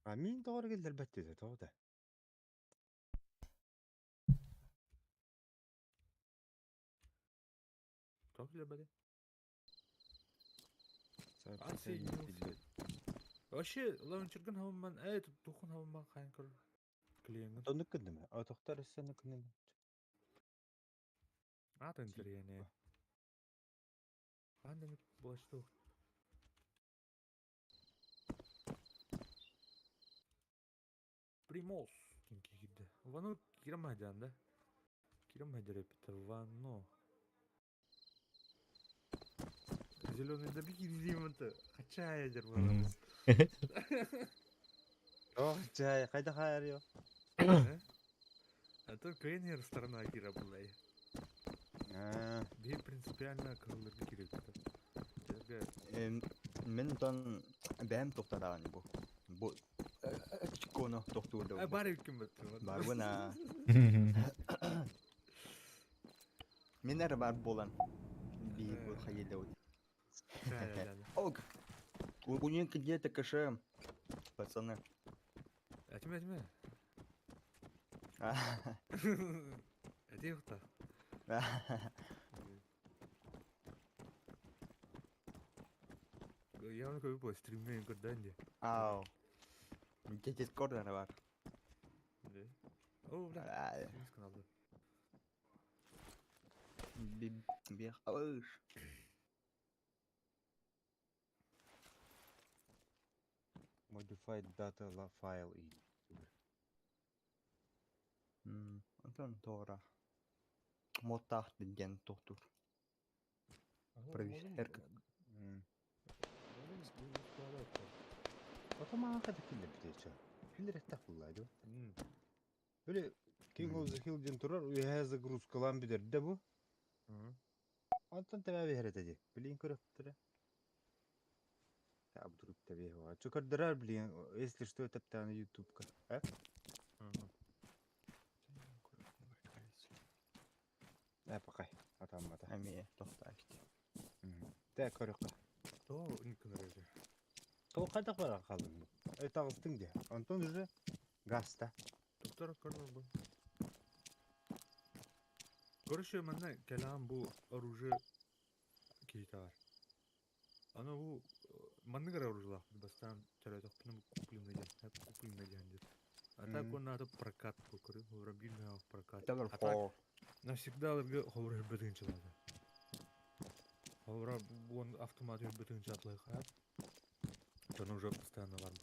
А мин тоҕо киллэрбэт диэтэ тоҕо да? Тоҕо киллэрбэтий? Отсоединился. Вообще, лаунчергын хабымман, тухун хабымман хайан көр клиенгин. Тоннук кынным. Отохтор өссө кынным. Атын кириэне. Андын болшту. Примос кирде. Вану кирем хадян да. Кирем хадяр эпитер ванно. Зеленый да бики дим это. Хачая дер ванно. Ох, чай, хайда хайар А то кенер сторона кира была. Би принципиально кылырга керек. Мен тон бэм тохтадаан бу. Бу коно тохтуурда. А бар үккүм бит. Барбына. Мен эрэ бар буолан биир бу хайылдабыт. Ок. У них где-то КШ, пацаны. Этиме этиме. Эти юкта. Я оны көбү бу стриммен көрдөн ди. Ау. Где Дискорд бар? О, бля. Каналды. Бех. Ыш. Modified data file in. Антон Тора. Моттах деген тохтур. Проверка. Потом ага киллер битече. Киллер это буллайды. Böyle King of the Hill ден турар, уя загрузкалан бидер де бу. Антон тебе беретеди. Билин көрөптүрө. Та вдруг тебе его. Чукардырар, блин, если что, это на ютубка. А? Э, пока. Атам ата. Ами тохтаашты. Те көрөккө. То никнерде. То кайда бара калдың бу? Э, тагыстың де. Антон уже гаста. Доктор көрмө бу. Короче, манна кэлээн бу оружие киһитэ бар. Аны бу маннык эрэ оружиелаахпыт бастаан төрөөтөхпүнэ бу купленный диэн, купленный диэн диэн. А так он надо прокат бу көрү, биир прокат. А так навсегда аларга холбор өлбөтүн чылады. Холбора буон автомат өлбөтүн чатлайха. То уже постоянно бар бу.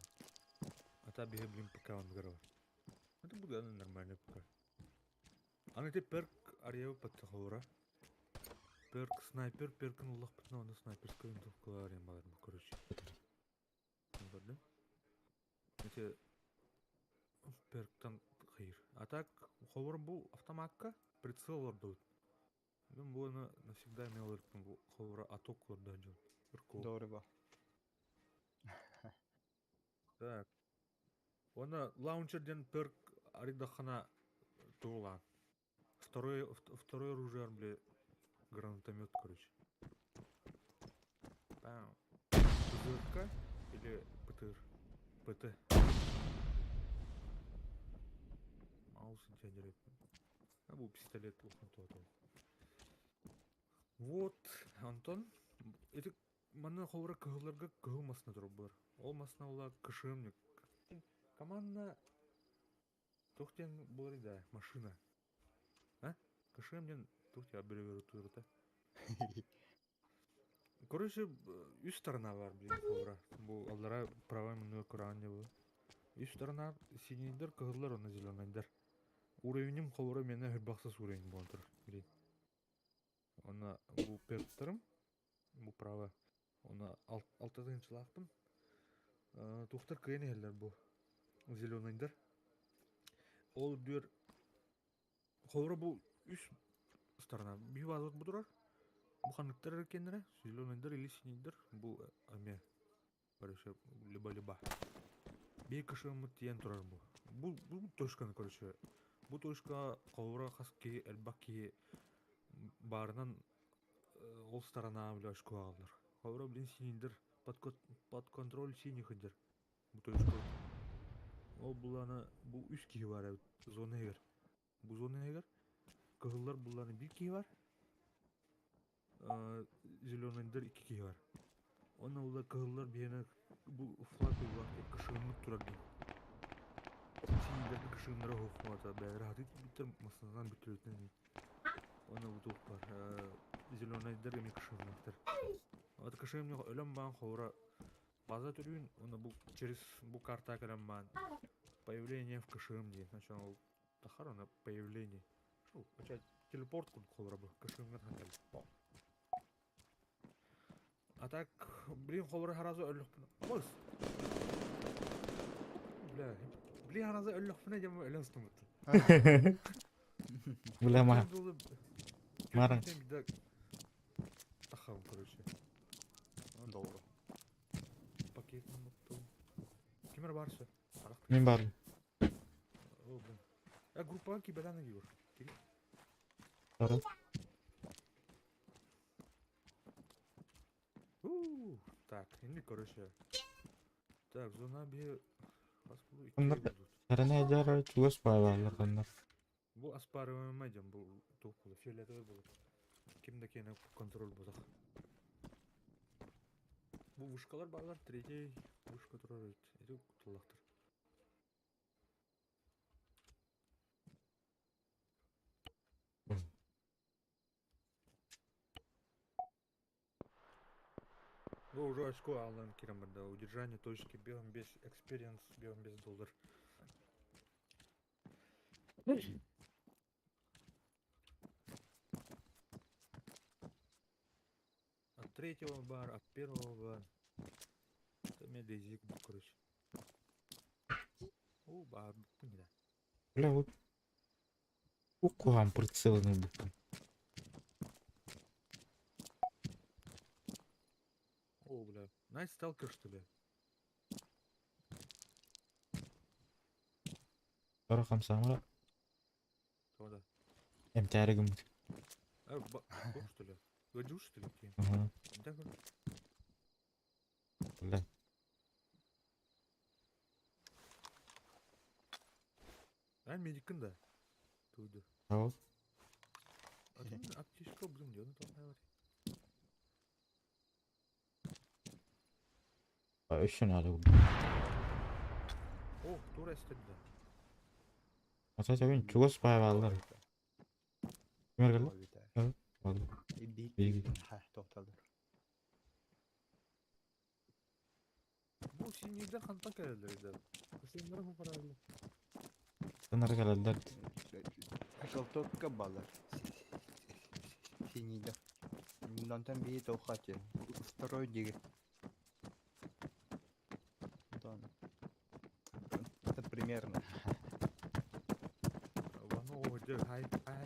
А та биһи блин ПК он бар. Это будет нормальный ПК. Аны те перк арьябы патта холбора. Перк снайпер, перкин улах бутна оны снайперская винтовкалар эм бар бу, короче. Көрдүм. Эти перктан хайыр. А так холбор бу автоматка прицел ордут. Мен буны навсегда имел бу холбора аток орда жол. Дорого. Так. Оны лаунчерден перк аридахана туулаан. Второе оружие, бля, гранатомет, короче. Пау. ПЗРК или ПТР? ПТ. Маус дядя. А бу пистолет улахан туоту. Вот, Антон. Эти манна холбора кыһылларга кыһыл масына турар бар. Ол масына ула КШМник. Команда Тухтен буолар да машина. А? КШМ диэн тух аббревиатурата. Короче, үс сторона бар, блин, холбора. Бу аллара правай мунуга көрөҕүн бу. Үс сторона синийдер, кыһыллар, онно зеленайдар. Уровенем холбора мене хырбахсас уровень буолан турар, блин. Онно бу перктарым, бу право. Онно алтатынчылаахпын. Тухтар кыйын иһэллэр бу. Зеленайдар. Ол дүр холбора бу үс сторона. Биһи баазабыт бу турар. Бу ханныктар эркеннэрэ, зеленайдар или синийдер, бу эме. Короче, либо-либо. Биир КШМ тиийэн турар бу. Бу точканы, короче, бу точка холобура хас киһи элбэх киһи баарынан ол сторона бля очко аҕаллар. Холобура, блин, синийдер под контроль синих идер. Бу точка. Ол буллаҕына бу үс киһи баар эбит зона иһигэр. Бу зона иһигэр кыһыллар буллаҕына биир киһи бар, зеленыйдар икки киһи бар. Онно була кыһыллар биһиэнэ бу флаг уйбаах кышыыннык турар диэн. Сиилэргэ кышыыннара оһохмуота бэйэлэрэ хатыы тиийбиттэр массыынанан бүтүрүтүнэн. Онно бу туох бар зеленайдар эмиэ кышыыннаахтар. Вот кышыым өлөн баан холура база түрүүн уонна бу через бу карта кэлэн баан появление в КШМ диэн. Значит, ол тахар она появление. Шо, телепорт курдук холура бу КШМ-га тахар. А так, блин, холура харазы өллөхпүнэ. Бос! Бля, блин, харазы өллөхпүнэ дем өлөн ыстымыт. Бля, ма. Мара. Тахам, короче. Doğru. Пакет unuttum. Кимер барсы? Мин бар. О, блин. Я группа кибераны Егор. Сары. Так, şimdi короче. Так, зона bir Bunlar Сарана жара чугас байлалар каннар. Бу аспарываемый дем бу туох фиолетовый буолар. Ким да киэнэ контроль буолах. Бу вышкалар баалар, третий вышка турар эбит. Ити кутталлаахтар. Бу уже очко алан кирен барда. Удержание точки белым без experience, белым без доллар. От третьего бар, от первого бар. Это медизик, короче. О, бар, не да. Бля, вот. Укугам прицелный буквы. О, бля. Найт сталкер, что ли? Рақам самара. Тода. Эмтәрігім. А, ба, что ли? Гадю, что ли? Ага. Да, Бля. А, медикин да. Туйду. Ал. А ты аптечка, блин, где она там? Үшін ары. О, тура истеді. Ата мен чугас байлалар. Кимер келді? Алды. Биг. Ха, тоқталды. Бу синийдер хантан келелер edi. Синийдер ху паралар. Тынар келелер. Желтокка балар. Синийдер. Мындантан бии тоқхати. Второй диги. Это примерно. Вано, хай, хай.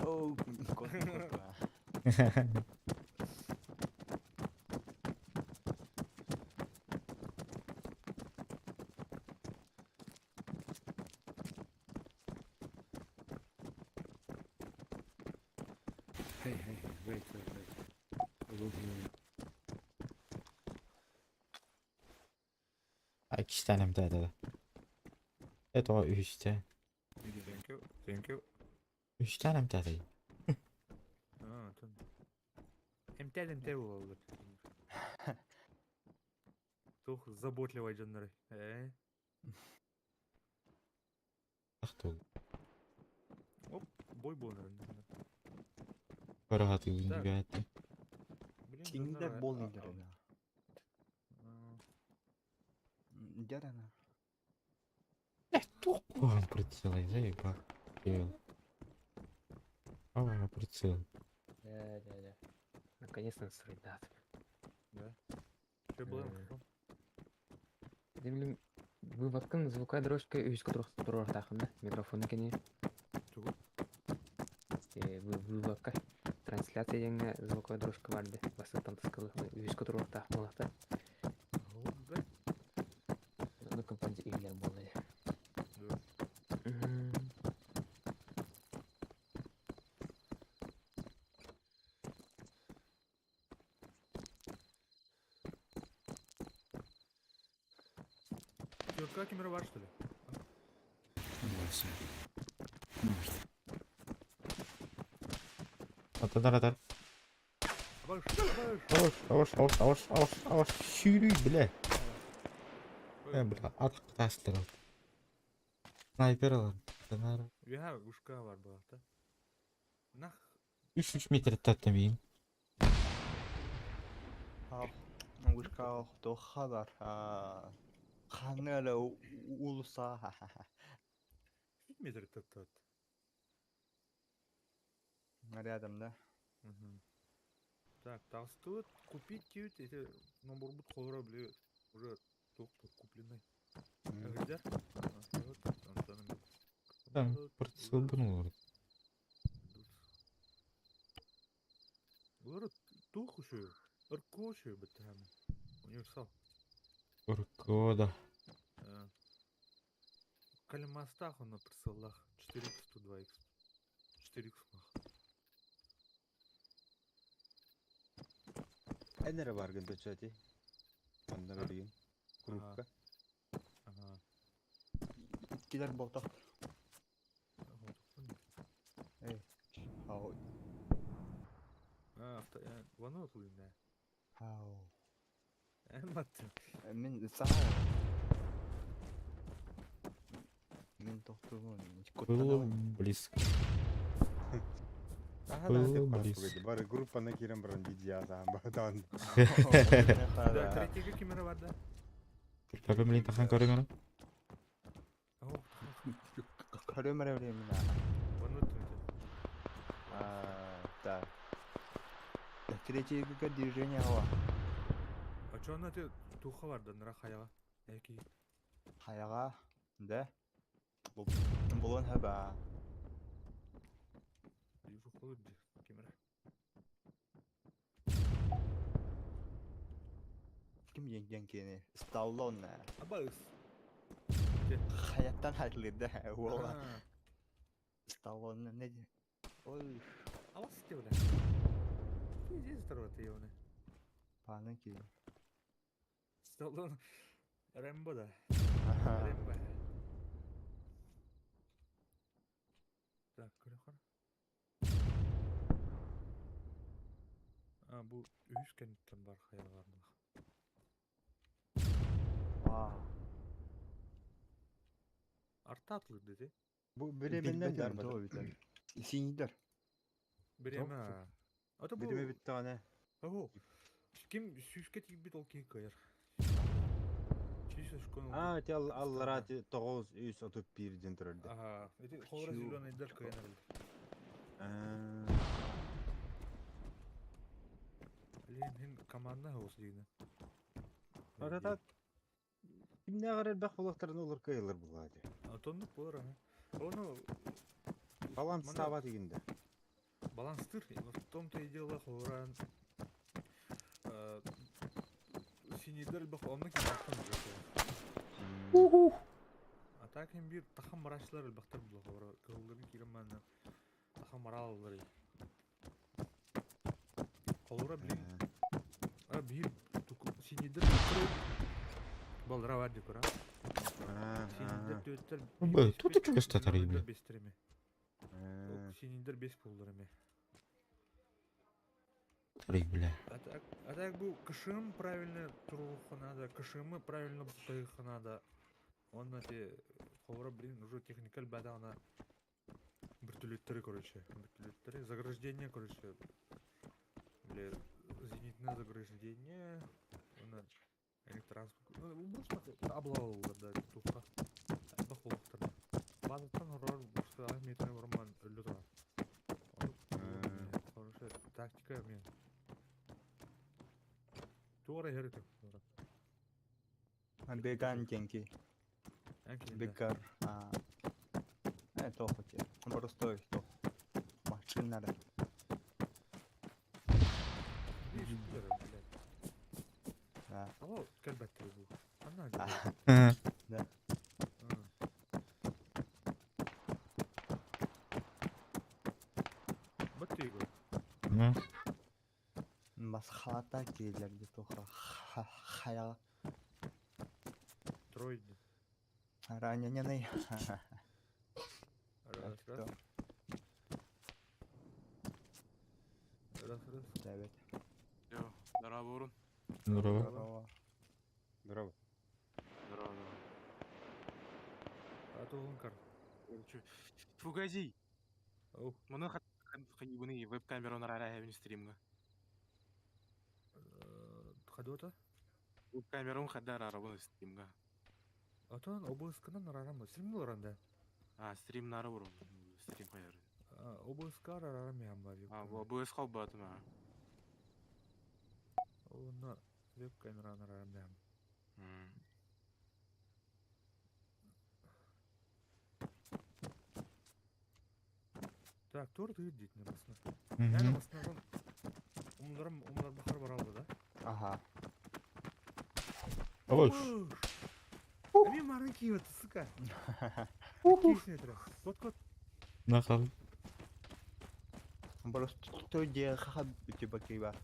О, кот. Hey, hey, wait, wait, wait. I will hear you. İki tane MT'de. Evet o üçte. Thank you. Thank you. Üç tane MT'de. А, там. МТ МТ буолаллар. Тух заботливый дьоннор. Э. Ах ты. Оп, бой буолар. Көрө хаты Так. бәтти. Синийдер болнидер. Дярана. Э, тух прицел, заеба. А, прицел. Да. Наконец-то настроить, да. Да. Что было? Да, блин, выводкын звука дорожка үс турар тахында микрофоны кене. Тугу? Выводка трансляция деңге звуковая дорожка барды. Басыттан тыскылы үс турар тах болакта. Да. Ну компания ийлер болды. Да. Как камера бар, что ли? Left side. North. Атанар атар. Абаш, абаш. Аваш, аваш, аваш, аваш, аваш, аваш. Сүүрүй, бля. Э, бля, ат тастыр. Снайпер алар. Атанар. Үһэ ушка бар буолта. Нах. 3-3 метр таттым бейін. Вышка туохха бар ханна эрэ уулусса Метр таттат. Рядом, да? Угу. Так, толстует купить кьют, эти номбурбут холора, бля, уже только купленный. Где? Там прицел бұны. Бұлар тух еще, ырко еще бітті Универсал. Ырко, да. Калимастах он на прицелах 4х 102х. 4х мах. Эн эрэ бааргын төчөөти. Онно билигин. Группа. Ага. Иккилэр буолтах. Эй. Ау. А, авто, вану отулуйна. Ау. Эммат. Мин саха. Мин тохтугун. Было близко. Аха Было да, деп близко. Бары группаны кирен баран видео азаан бадан. Да, третьего камера бар да. Көрөм лин тахан көрөм аны. Ау, Көрөм эрэ времена. вану отулуйна. А, да. Третий движение ава. А чё она те туха бар да, нара хаяга. Эки. Хаяга, да? Булун хаба. Вижу холод камера. Ким диэн кини? Сталлоне. Абас. Хаяттан хатлыды. Уола. Сталлоне не ди- Ой, Абас те бля. Здесь здорово ты его. паны ки. Сталлоне. Рэмбо да. Аха. Рэмбо. Так, көрөхөр. А, бу үс кенттен бар хаялар бар. Вау. Артатлы деди. Бу биременнен Билбетим, бар. то бит. Синидер. Биреме. Ата бу. Биреме битти аны. Ого. Ким сүүскэ тиийбит ол киһи кыайар. Сүүс очкону. А, те аллара 931 ден турарды. Ага, эти холора Чу. зеленый кыайар элди. А. Лин хин команда хос дигин. Арата кимне агар элбэх булактарын олар кыйлар булады. Тоннук болар ага. Ону Баланс Мана- таба дегенде. баланстыр. В том-то и дело холора синидер элбэх онну ким бахтан уже. А так им бир тахам марачлар элбахтар була холора. Кылларын кирем манна тахам мараллар. Холора блин А бир синидер балдыра бар дикора. Синидер төттер. Б, тут и чугас татар бля. Бестереме. Синидер бес болдыр эме. Тарый, бля. А так бу кышым правильно туруха надо, кышымы правильно бутыха надо. Он на те холора, блин, уже техникаль бада она вертолеттері, короче, вертолеттері, заграждение, короче, бля, зенитное заграждение, она электротранспорт, ну, просто облава булар да, туха, бах болуқтар. Базаттан хорор, просто метр роман өлі тұра. Хорошая тактика мен. Туара херите. Беган деньги. Бегар. А. То хоть. Простой, то. Машина. Да. Алло, кәлбәттә бу. Ана. Да. Баттыгы. Ну, Масхалата келерди тоха. Хаяга. Тройды. Раненый. Раз, раз. Раз, раз. Evet. Yo, здорово, Урун. Здорово. Здорово. Здорово. Здорово, здорово. А то он кар. Короче, Фугази. Оу. Маны хайыбыны веб-камера нарара хэвин стримга. Хадота? Веб-камера хадар арабын стримга. А то он ОБС-кынан нарарам. Стрим лоранда. А, стрим нара урун. Стрим хайар. ОБС-ка арарам я бар. А, ОБС холбатым а. Оны веб-камера нарарам я. Так, торт үйдит не басна. Yani баснадан умларым умлар бахар бар алды да. Ага. Ой. Эми марын кийип сука. Кийсине тура. Кот кот. Нахал. Просто то дело, типа киба.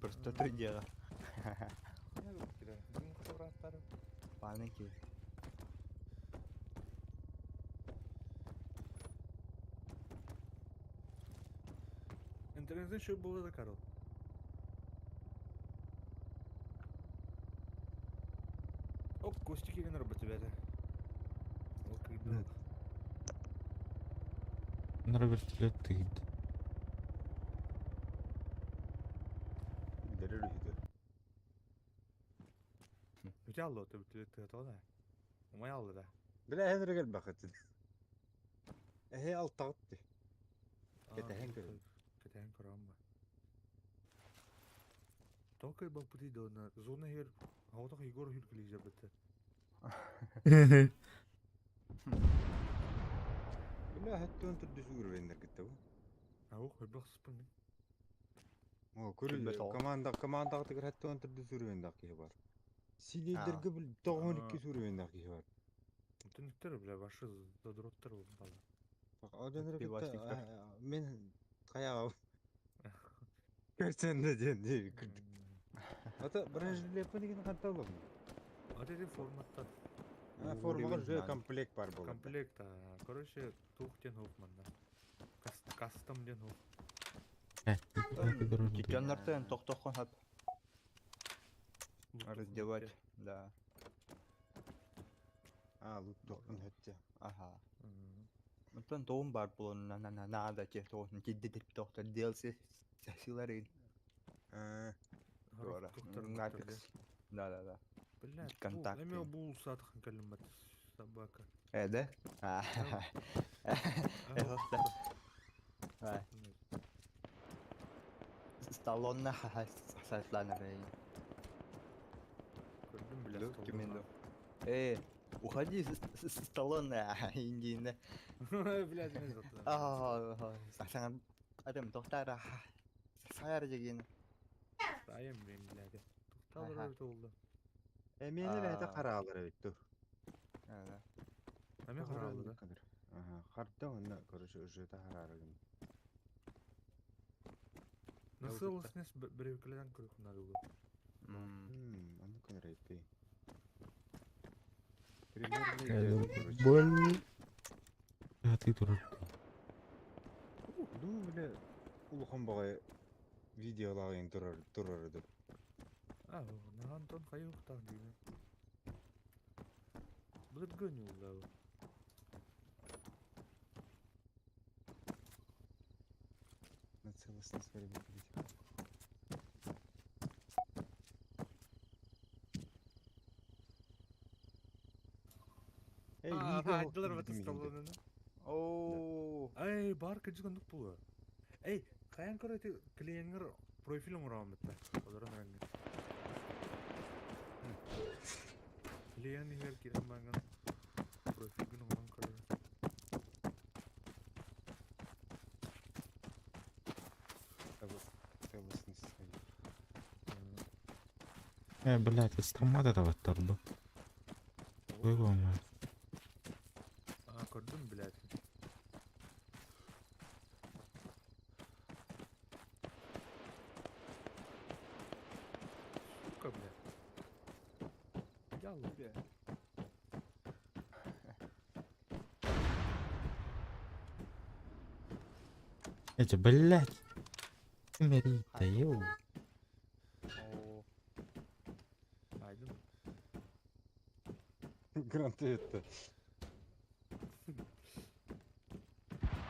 Просто то дело. Паники. Интернеттен шөп болды да, Карл. Оп, Костя келген работа бәді. Ол күйді. Нара вертолет тыгит. Дәрер үһү. Өте алды өте өте өте да. Умай алды да. Бля, хәзер гел бакыт. Эхе алтагытты. Кәтәһен көрөм. Кәтәһен көрөм ба. Только бапыты да на зона хер Аута Егор хүркүлей жабыты. Бля, хәтта он түрдү сүгүрбендер кетти бу. Ау, хөрбөх сыпын мен. О, көрү Ким бе команда командага тигер хәтта он түрдү сүрбендак киһи бар. Силейдерге бил 92 сүрбендак киһи бар. Түнүктөр бля башы задроттар болуп калды. Оден Пивасниктер. мен каяга көрсөндө ден деп кирдик. Ата бронежилетпен деген канта алам. Вот эти форматтар. Формага уже комплект бар болот. Комплект, короче, тух ден хук манда. Кастом ден хук. Тикканнартан тохтохон хап раздевать. Да. А, лут тохтон хөттө. Ага. Онтон тоон бар булун на на на надо те тоон киддип тохтор DLC силарын. Туора. Напикс. Да, да, да. Блядь, Контакты. Эме бул сатхан калимат собака. Э, да? А. Э, Сталлоне сайтланыр. Көрдүм, бля, Киминду. Э, уходи с Сталлоне, индине. Блядь, мен заты. А, саңа адам тохтар. Саяр деген. Айым мен, блядь. Токталыр өтө болду. Эмени бәйте караалар бит. Эме караалар да. Ага, харда онна, короче, уже та харарыгын. Насыл снес бирөкелерден көрүп надо. Аны көнөр айтпей. Бол. А ты турар. Ду биле улахан багай видеолагын турар турар деп. А, на Антон хайыктан дейм. Булып гөнү улда. На целостность время Эй, Айдылар бат Сталлоне. О. Эй, бар кыжыгындык бул. Эй, каян көрөт клиенттер профилин урам битте. Олар раңы. Клиент егер кирен банган профилин урам көрөт. Целостность. Э, блядь, стаммада да баттар бу. Ой, болма. А, көрдүм, блядь. Сука, блядь. Ялла. Эти, блядь. Мерита, ё. О, Айдым. Гранты это.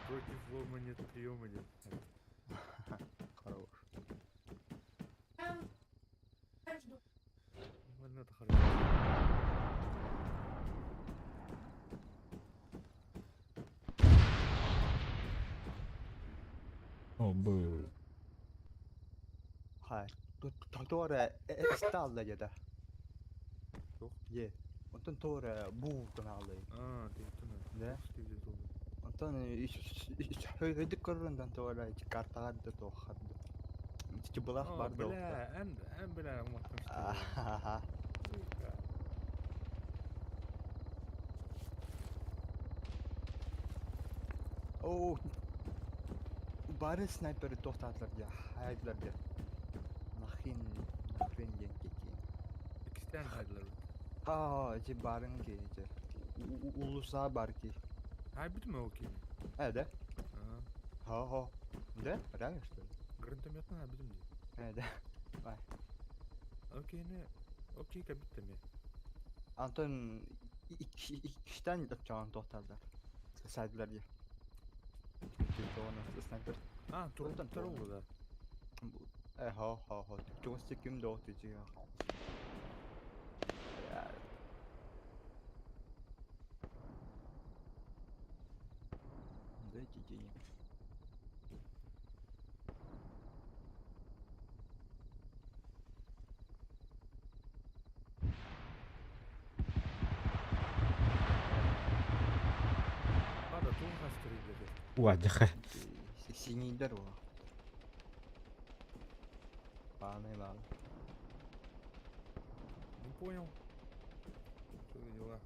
Против лома нет приема нет. хорош. Ладно, это хорошо. О, был. Хай. Тора сталла где-то. Туох? Е. Онтон тора бу каналы. А, ты это Да? Ты где был? Онтон өйдүк көрөрүндан тора картаҕар да туоххарды. Тити былах А, бар да. бля, эн, эн, бля, уматтым что. Ахаха. Оо. Бары снайпер тохтаатылар дии, хайдылар дии. Нахрен, нахрен диэн кети. Икстен хайдылар. Ха, эти барын ки, эти. Улуса бар ки. Хай бүтүм ол кини. Э, да? Ага. Хо-хо. Да? Реально, что ли? Гранатометтан хай бүтүм ди. Э, да. Окейни, окей ка бүттүм я. Антон иккистен чаан тохтаатылар. Сайдылар дии. Снайпер. А, Онтон туруптар туруп. ол да. Э, хо, хо, хо. Чугас ким да отыжы. Дайте денег. Бада туң хастыры деди. Уадыха. Синий дорога. Паны, балы. Не понял. Что за дела?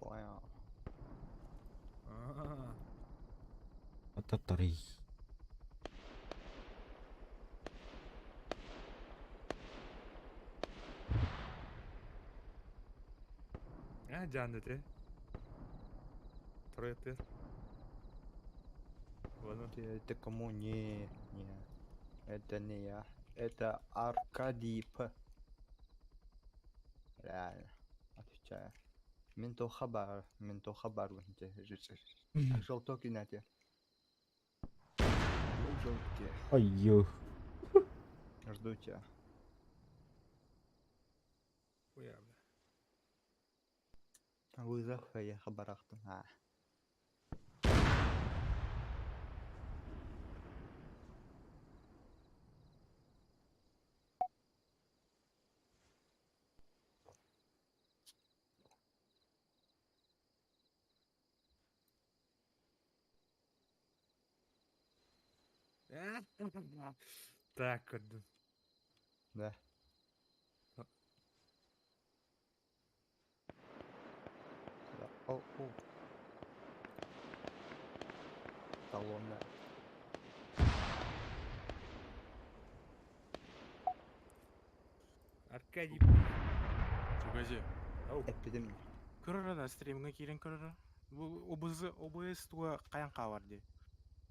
Понял. А, Ататары. А, жан дети. Троеттер. Ладно. Ты это кому? Не, не. Это не я. Это Аркадий П. Реально. Отвечаю. Мин хабар, мин хабар. Желток и нате. Желтки. Ой, ё. Жду тебя. Хуя, бля. Вызов я хабарахтым. А. Так, көрдүм. Да. А. Да. О, о. Талон, да. Аркадий. Тугази. Ау. Эпидемия. Көрөр да стримге киирен көрөр. Бу ОБЗ ОБС туга каян кабар ди.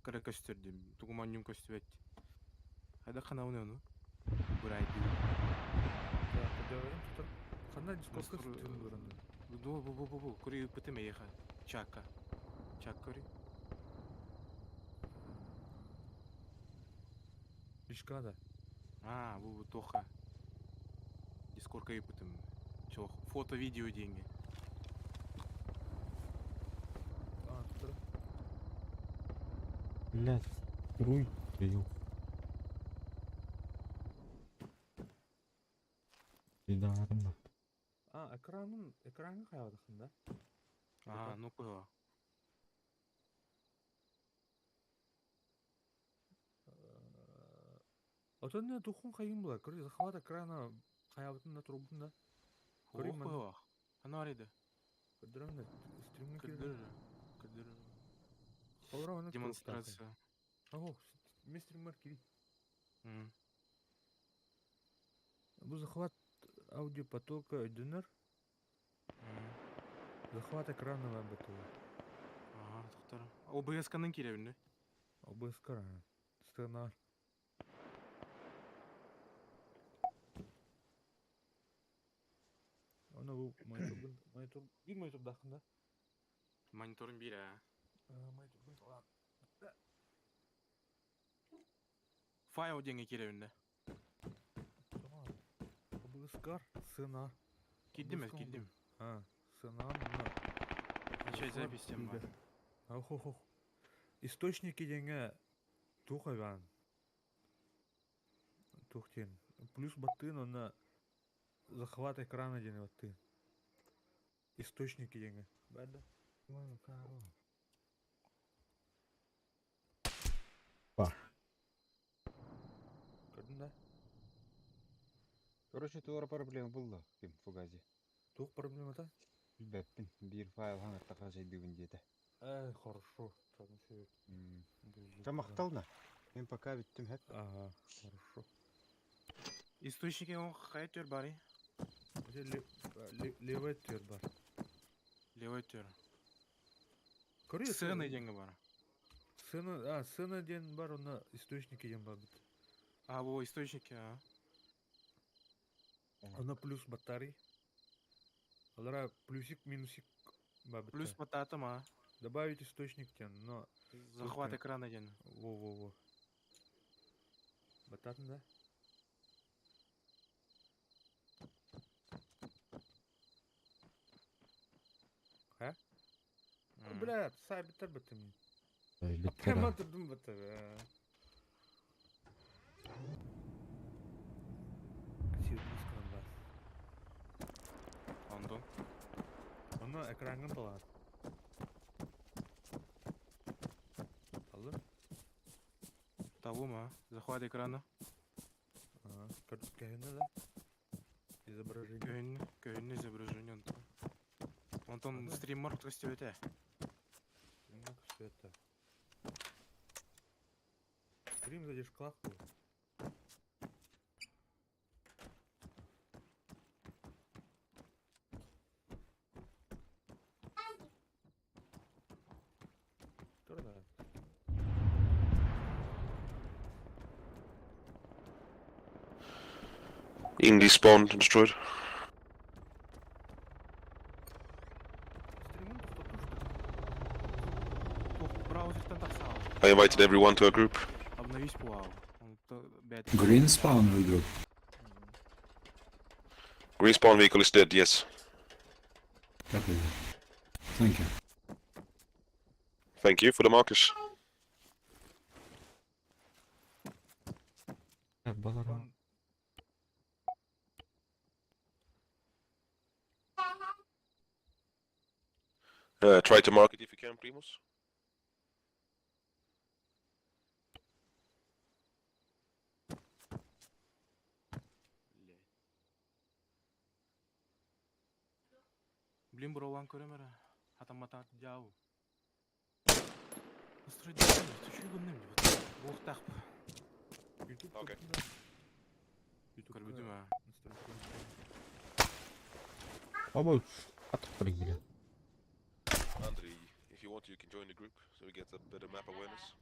Кыра көстөрдүм. Тугуман көстүбөт. Хайда канауны ону. Бурайды. Так, говорим тут. Хана дискордка Настро- стрим көрөндү. Бу бу бу бу бу көрү битеме еха. Чака. Чак көрү. Лишка да. А, бу бу тоха. Дискордка битем. Чох. Фото, видео деньги. А, тут. Блядь. Руй, ё. Идарым. А, экранын, экранын хаябадахын да? А, ну кое. Отон не тухун хайын була. Көрү захват экрана хаябытын да турбун да. Көрүм Көрүм маны. кое. Ана ариды. Көрдүрөм да стримге кирдим. Көрдүр. Көрдүр. Холра оны Демонстрация. Ого, мен стриммер кири. М. Бу захват аудиопотока өйдөнөр. М. Захват экрана бар бит. Ага, токтор. ОБС канын киребин, А, OBS-кар, сцена. Оны бу мониторгун, монитор, биир монитордааххын да? Мониторун биир аа. Мониторгун талаан. Файл диэҥҥэ киирэбин да. OBS-кар, сцена. Киирдим OBS-ка киирдим. А, сцена, мына. Начать запись тем бар. Ох-ох-ох. Источники диэҥҥэ туох айбаан? Туох диэн? Плюс баттыын онно захват экрана диэн баттыын. Источники диэҥҥэ. Бар да? Бар. Көрдүн да? Короче, туора проблема булла ким Фугази. Туох проблемата? Билбэппин, биир файл хаҥаттаха жайдыбын диэтэ. Э, хорошо. Там еще Чамахтална. Мен пока бүттүм хэп. Ага, хорошо. Источники он хайа төр бары? Левый төр бар. Левый төр. Көрүө. Сцена диэҥҥэ бар. Сцена, а, сцена диэн бар, онно источники диэн бар бит. А, во, источники, а. Онно плюс батарей. Алара плюсик, минусик бар бит. Плюс бататым, а. Добавить источник тен, но... Захват экрана диэн. Во-во-во. Бататын, да? А? Бля, сабитер бытым. Прямо турдум бытыр. Сюрприз бар. Антон. Оны экрангын талар. Алыр? Табым, а. Захват экрана. Ага. Көһүнэ да? Изображение. Көһүннэ, көһүннэ изображение Антон. Антон стриммар көстүбэтэ. Стриммар көстүбэтэ. Стрим задержкалаах был. Турда. English spawned and destroyed. Стримын тоқтату Браузертан тахсаал. I invited everyone to a group. Обновись пуал. Green spawn regroup. Green spawn vehicle is dead, yes. Copy that. Thank you. Thank you for the markers. Балар. Try to mark it if you can, Primus. Блин, бро, көрөмөрө. Хатаммата жау. Настрой ты чё гынным деп. Буохтах. YouTube Окей. YouTube Көрбүтүм а. Оба атып бля. Andrei, if you want, you can join the group so we get a better map awareness.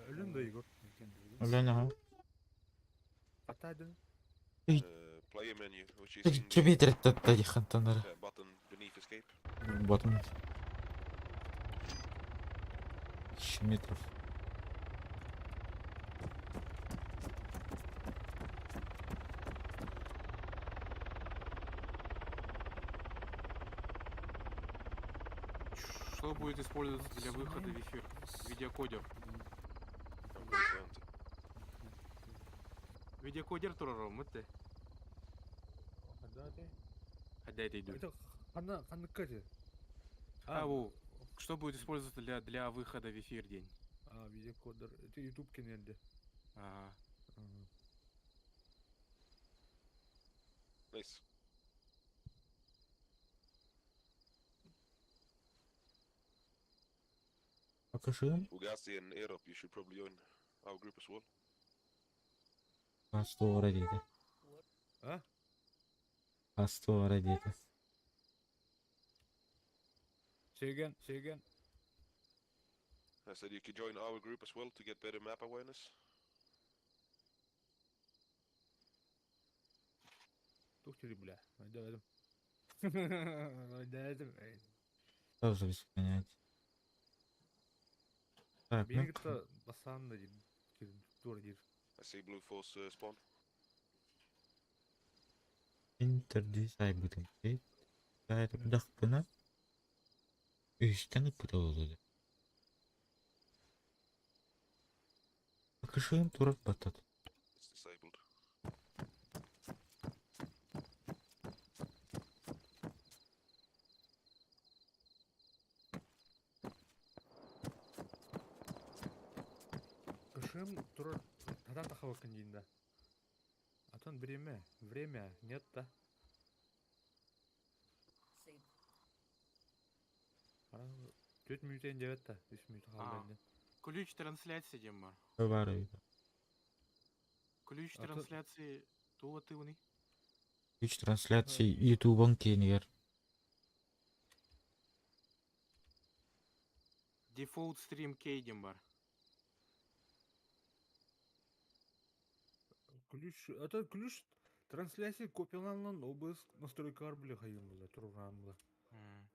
Өлүн да Егор. Өлөн ага. Атадын. Player menu, which is in the Чебетер татта хантанар. button beneath escape. Батын. Метров. Что будет использоваться для выхода в эфир? Видеокодер. I'm going to enter. Видеокодер турар мытты. Хадаты. Хадайт иду. Это хана ханыкка А, во. Что будет использоваться для выхода в эфир день? А, видеокодер. Это YouTube кенелде. Ага. Nice. Акашын. Ugasi and Erop, you should probably join our group as well. Астора дейді. А? Астора дейді. Say again, say again. I said you could join our group as well to get better map awareness. Тух тири бля. Ойдоодум. Ойдоодум. Тоже без понятия. Так, Бини ну кытта басаан да тур дир. I see blue force spawn. Интердисайбытын Дахпына. Үстен ыппыта буолуо. Акышыым турар баттат. It's disabled. Кышым турар татан тахабакын дейін да. Атон время, время нет да. Төрт мүнөтен дебет да, үч мүнөт калды. Ключ трансляции диэн бар. Бар эбит. Ключ А то- трансляции тула тыуный. Үч трансляция Ютубон киинигэр. Default stream key диэн бар. Ключ, это ключ трансляции копияланан OBS настройкалар биле хайын була, турган була. М.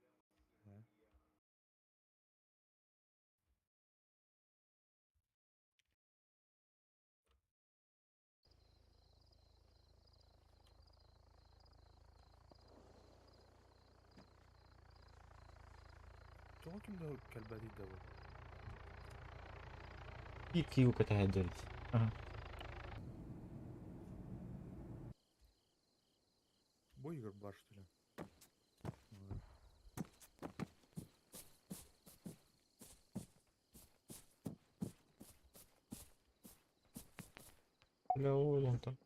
Тоҕо ким да кэлбэти да бу. Биир киһи кэтэһэрдэрит. Бу игр бар что ли? М. Бля, ол онтон.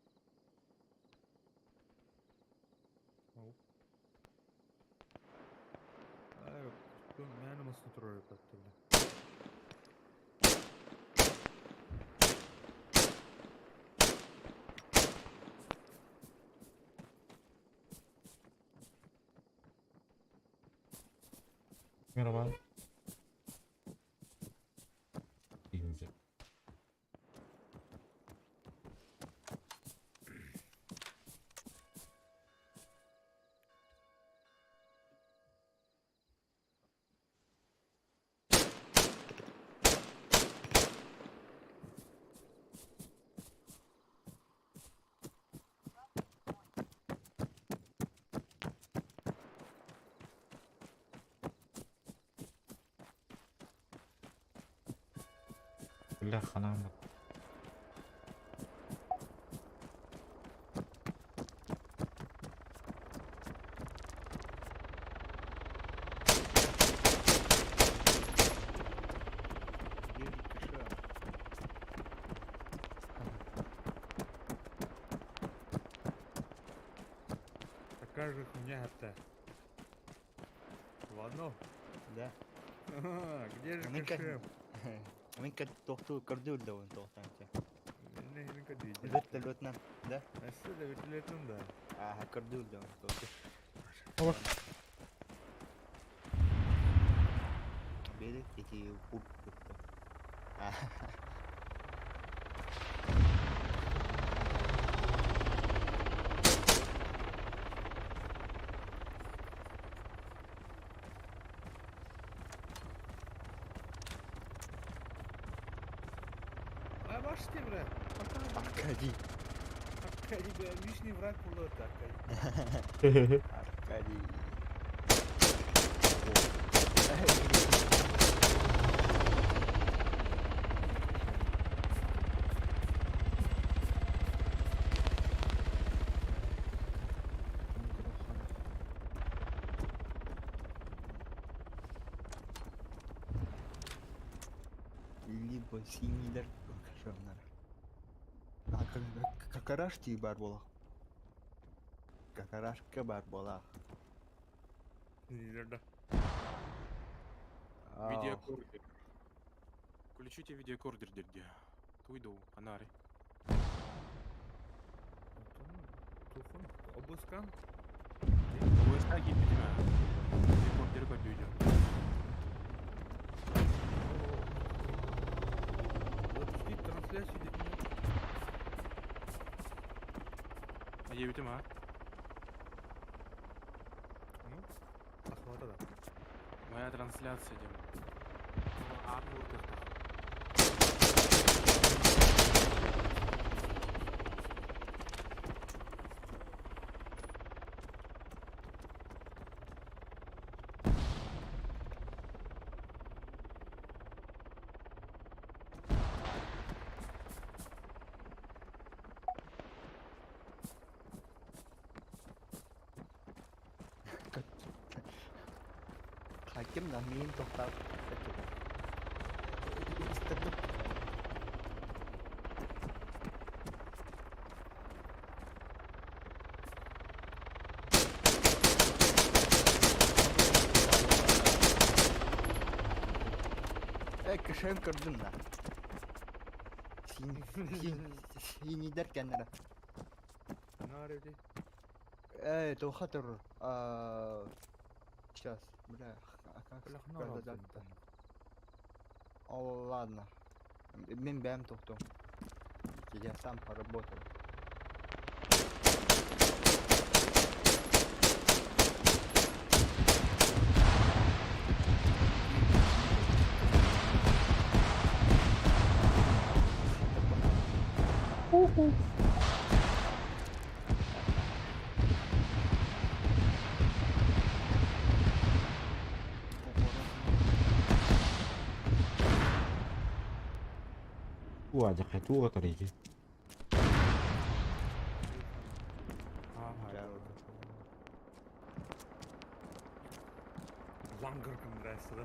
Ай, мээнэ масын турар эппэттэ бля. Merhaba. Deyince. Бля, ханам. Где же кыша? Такая же хуйня это. Ладно. Да. Где же Мин как- кэшем? Мин как тохту көрдүр да он тохтанча. Не, не кадиде. Вертолетнан, да? Әссе вертолеттен да. Ага, көрдүр да он тохту. Ох. Бери эти куб. Ай, баште, бля. Аркадий. Аркадий, бля, личный враг был это, Аркадий. Аркадий. Либо синилер кашаннар. А какараш ти бар бола. Какарашка бар бола. Да. Видеокордер. Включите видеокордер дерде. Туйду, анари. Тухон, обыскан. OBS киирбитим. Видеокордер көрдүүдө. Диэбитим а. Ну, тахвата да. Моя трансляция диэн. Аат уурдуохтаах. Хаким да миин тохтаах Э, кышын көрдүм да. Синидер кэннere. Наар эти. Э, тоха тур. Сейчас, бля, а как Бля, хнар сказать-то? О, ладно. Мен бэм тохту. Я сам поработаю. Уадя туга тарики. Лангер кымдырайсы да.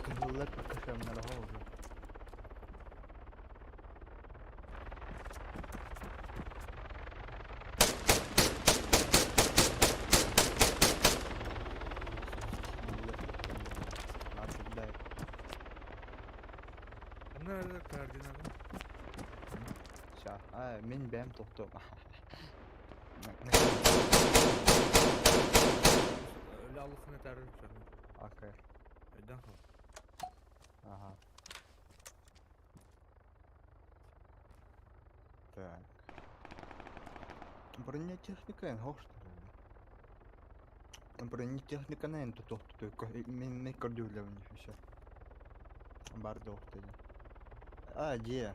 Кызыллар кышамнар уже. Nerede координаты? Ща. А, мен бэм тохту. Öyle Allah'ın eter. Окей. Öden kal. Ага. Так. Бронетехника эн хош. Бронетехника на эн тохту мен мен көрдүлөбүн еще. Бар тохту. А, где?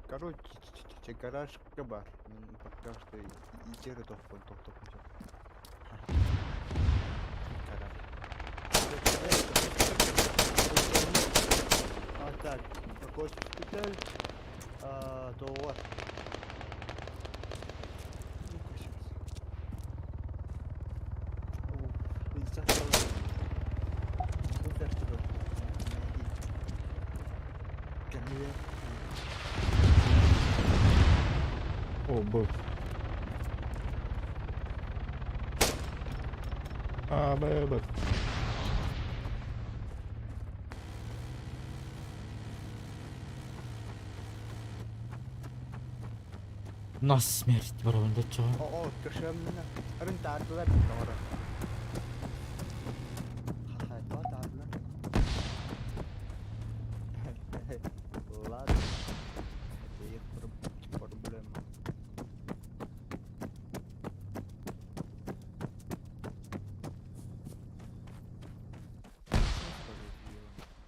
Короче, гараж бар. Мен пока что итери тохпон тохтоп. Гараж. А, так, госпиталь, а, то вот. Ну-ка сейчас. О, б. А, Б, Б. На смерть, барон, да чё? О, о, кышымны. Ырын тардылар doğru. Ха, ха, тардылар. Ладно. Это их проблема.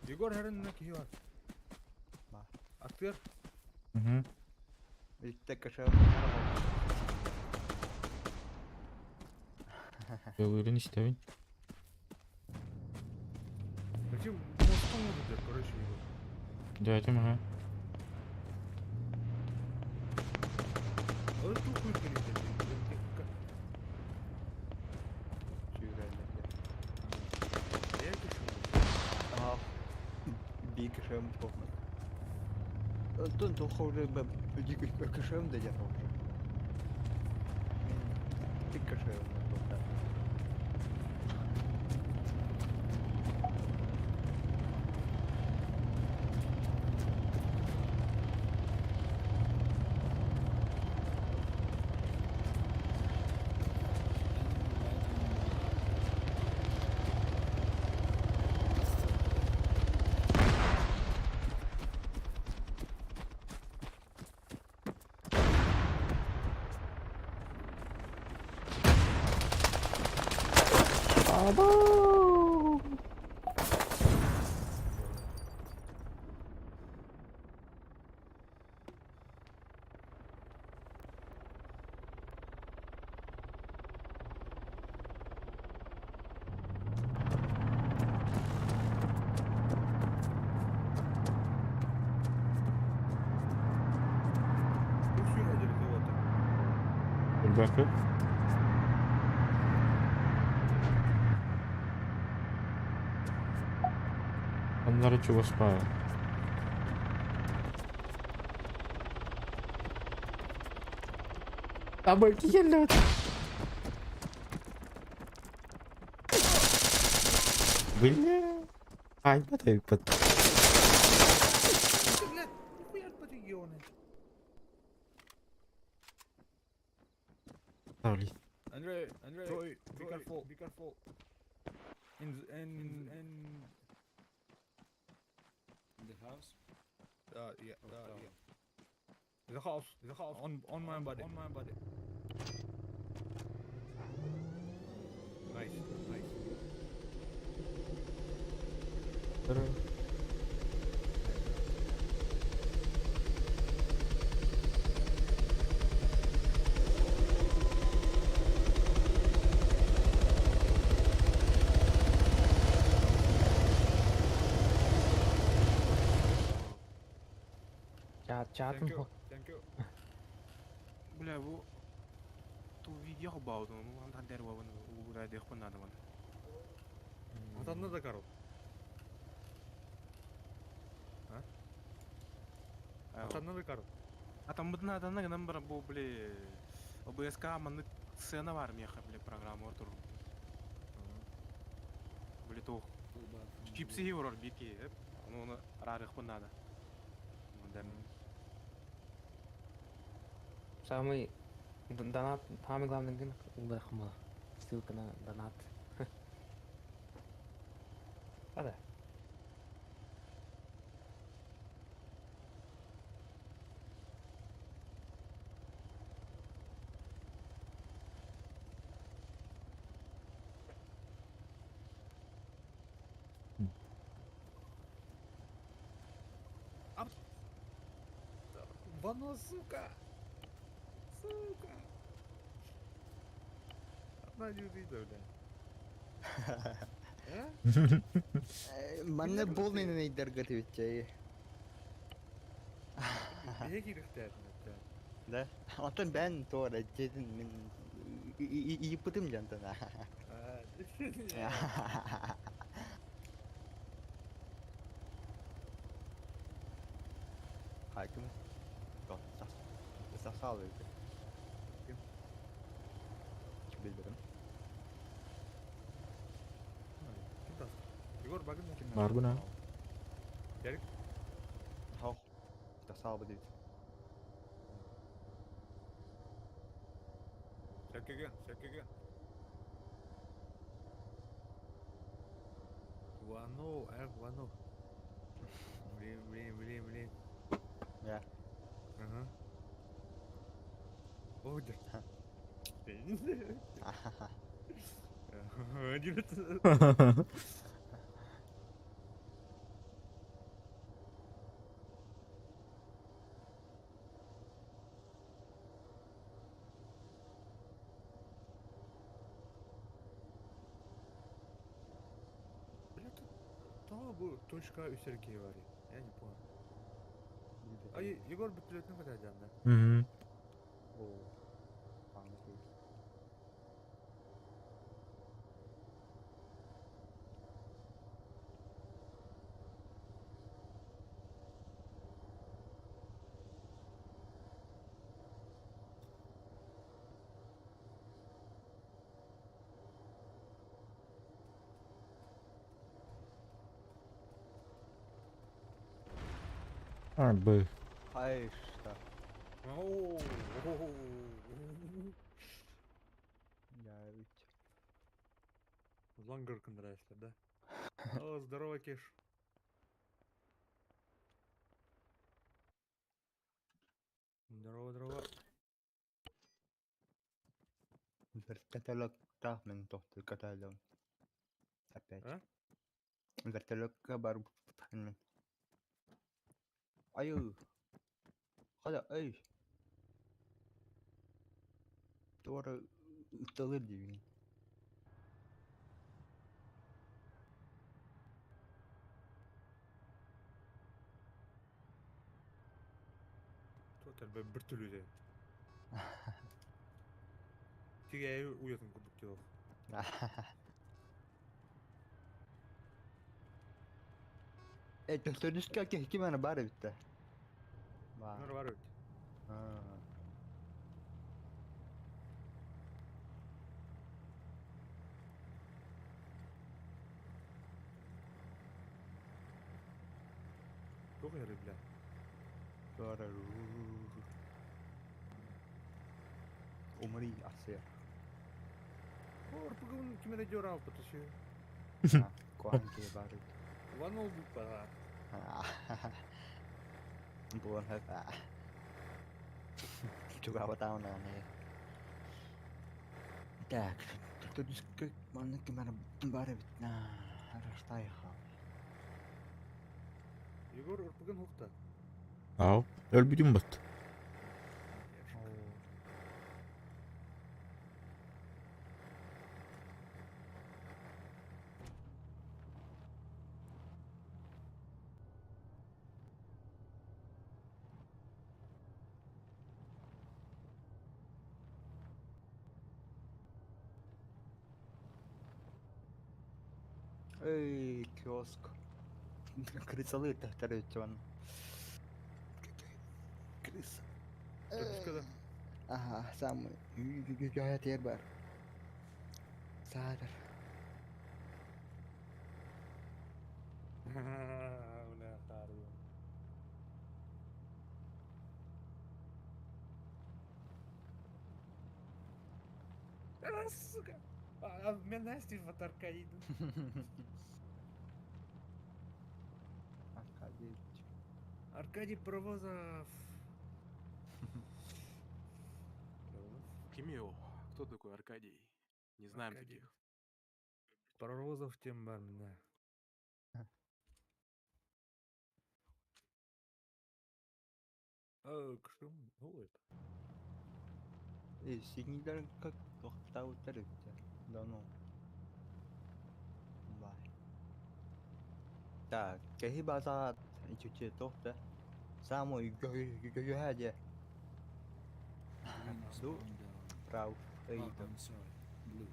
Егор Харин киһи бар. Ба. Актер. Угу. Битте кышым. Өлөрүн истебин. Зачем мостом будет, короче, Егор. Дядя ага. А это хуй перейдет. Я это что? Ага. Би кышым тохмай. Тон тоховры б кышым да я уже. Ты кышым тохта. Або! Ребята. Оннары чугас баар. Абы киһеллэт. Бля. Айбат айбат. Блядь, нихуя по регионы. Sorry. Andrei, Andrei, Troy, be careful, be careful. In in in In the house? Yeah, yeah. The house, the house, on my body, on my body. Nice, nice. Чат, чатым Thank you, thank you. Бля, бу ту видео баудым, ну анда дер бабын, угура дэх надо мана. Атанна да карл. Атанна да карл. Атамбытын атанна гынан бар бу бля ОБСК маннык сцена бар меха бля программа ортур. Бля то чипсы yoror битки, ну оны рарых надо. Самый донат, самый главный гын улдахмала. Ссылка на донат. А да. Вано, сука! Сука! Одна не увидела, бля. А? Манна полный нейдер готовить. Беги кирихтер, Да? Антон бен тора дедин мен ипытым жантан. Хаким. Сасал öyle. Kim? Bilmiyorum. Kim tas? Егор, багын Бар бuna. Ярик? Хау. Сасал бу дейт. Сәккеге, сәккеге. Вано, эх, вано. Блин, блин, блин, блин. Я. Ага. О, да. Бля, тут то бу точка үсәргә бар. Я не понял. А Егор бөтелетне кадәр да. Мгм. О. Аңлашылды. Арбы. Ай, что? Оу. Я ведь. Лангер нравится, да? О, здорово, Кеш. Здорово, здорово. Bir katalog tahmin tohtu katalog. Опять. А? Вертолетка бар мен. Айы. Хада, эй. Туора ыталыр диибин. Туох элбэх бір түлүдэ. Тигээйи уйатын курдук дьол. Э, төрдүскэ киһи маны бар эбит да. Бар. Нор бар эбит. Туох иһэр бля? Туора Умри асыа. Орпугун ким эрэ дьор аалбыта сү. Куһаҕан киһи баар эбит. Ван ол буппаҕа. Буолан сөп. Чугаабатаҕын даҕаны. Так, төрдүскэ маннык ким эрэ баар эбит. Раштай Егор урпугун хуохта. Ау, өлбүтүм бат. Эй, киоск. Крысалы тахтар Крыса. Төрдүскэ да. Ага, самый. Үгүгүгү бар. Саатар. Бля, хаарыйа. А, сука! А, меня Настя в Аркадий. Аркадий. Аркадий Паровозов. Кимио. Кто такой Аркадий? Не знаем Аркадий. таких. Паровозов тем бар да. А, кшым, ну это. Э, синилер как тохтаутар эбит. Да ну. Бай. Так, кэһи база ичүче тохта. Самый гүгүгүгү Green is Ду. going down. Прав. Oh, Эй, I'm sorry. Blue.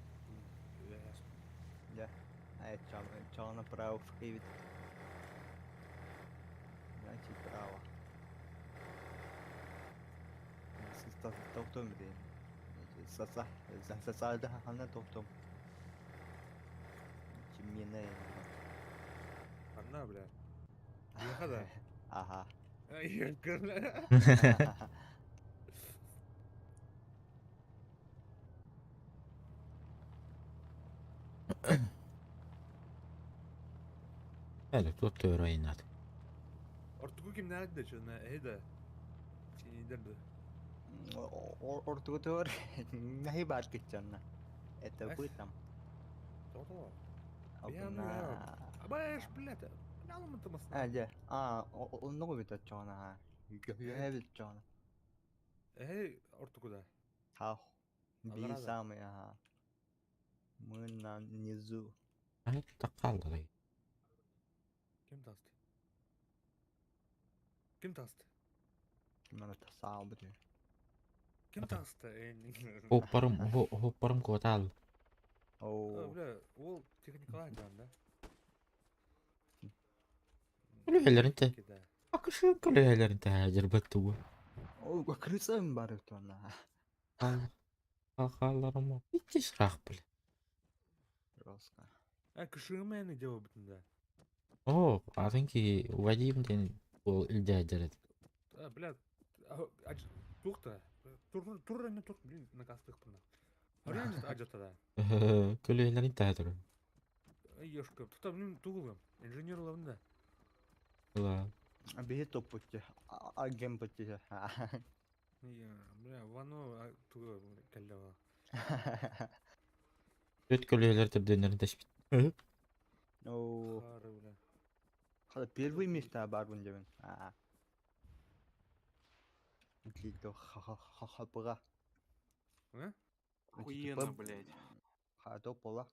Blue. Да. Э, чана прав эбит. Значит, право. Тохтом бит. Саса, саса хана тохтом. Чиммене. Анна, бля. Бляха да. Ага. Ай, бля. Әлі тут төөрөйнат. Ортугу ким нәді чөне, эйда. Синидер да. Ортугутур наһи бар китчанна. Это вы там. То-то. Абна. Абаш, блядь. Бля, мы А, дьэ. А, оннугу бит оччоҕуна. Үһэ бит оччоҕуна. Эй, ортугу да. Хау. Би Аллара да. самый, ага. Мы на низу. Ай, таққалларай. Ким таст? Ким таст? Ким тасаал бит. Ким таст? Хоппарым, хоппарым котал. Оо. Бля, ол техникалар жан да. Күлүһэлэрин Кида. Акышы күлүһэлэрин тәһәжер баттуы. Оо, крысам бар бит онна. Халларым. Ичи шрах бля. Роска. А кышымэны дело битин да. О, атынки Вадим ден ол илдәжер. А, бля, тухта. Тур тур не тур, блин, на кастых пына. Арен ажата да. Күлүһэлэрин тәһәжер. Ешка, тута блин тугулым. Инженер лавын да. Ла. Биһи топпутти. Агем путти. Бля, вано тугу каллава. Өт күлүһэлэр төрдөннөрүн тэшпит. О, Хары, бля. Хада первый место бар бун дебин. А. Длито ха-ха-ха-ха А? Охуенно, блядь. Ха то пола.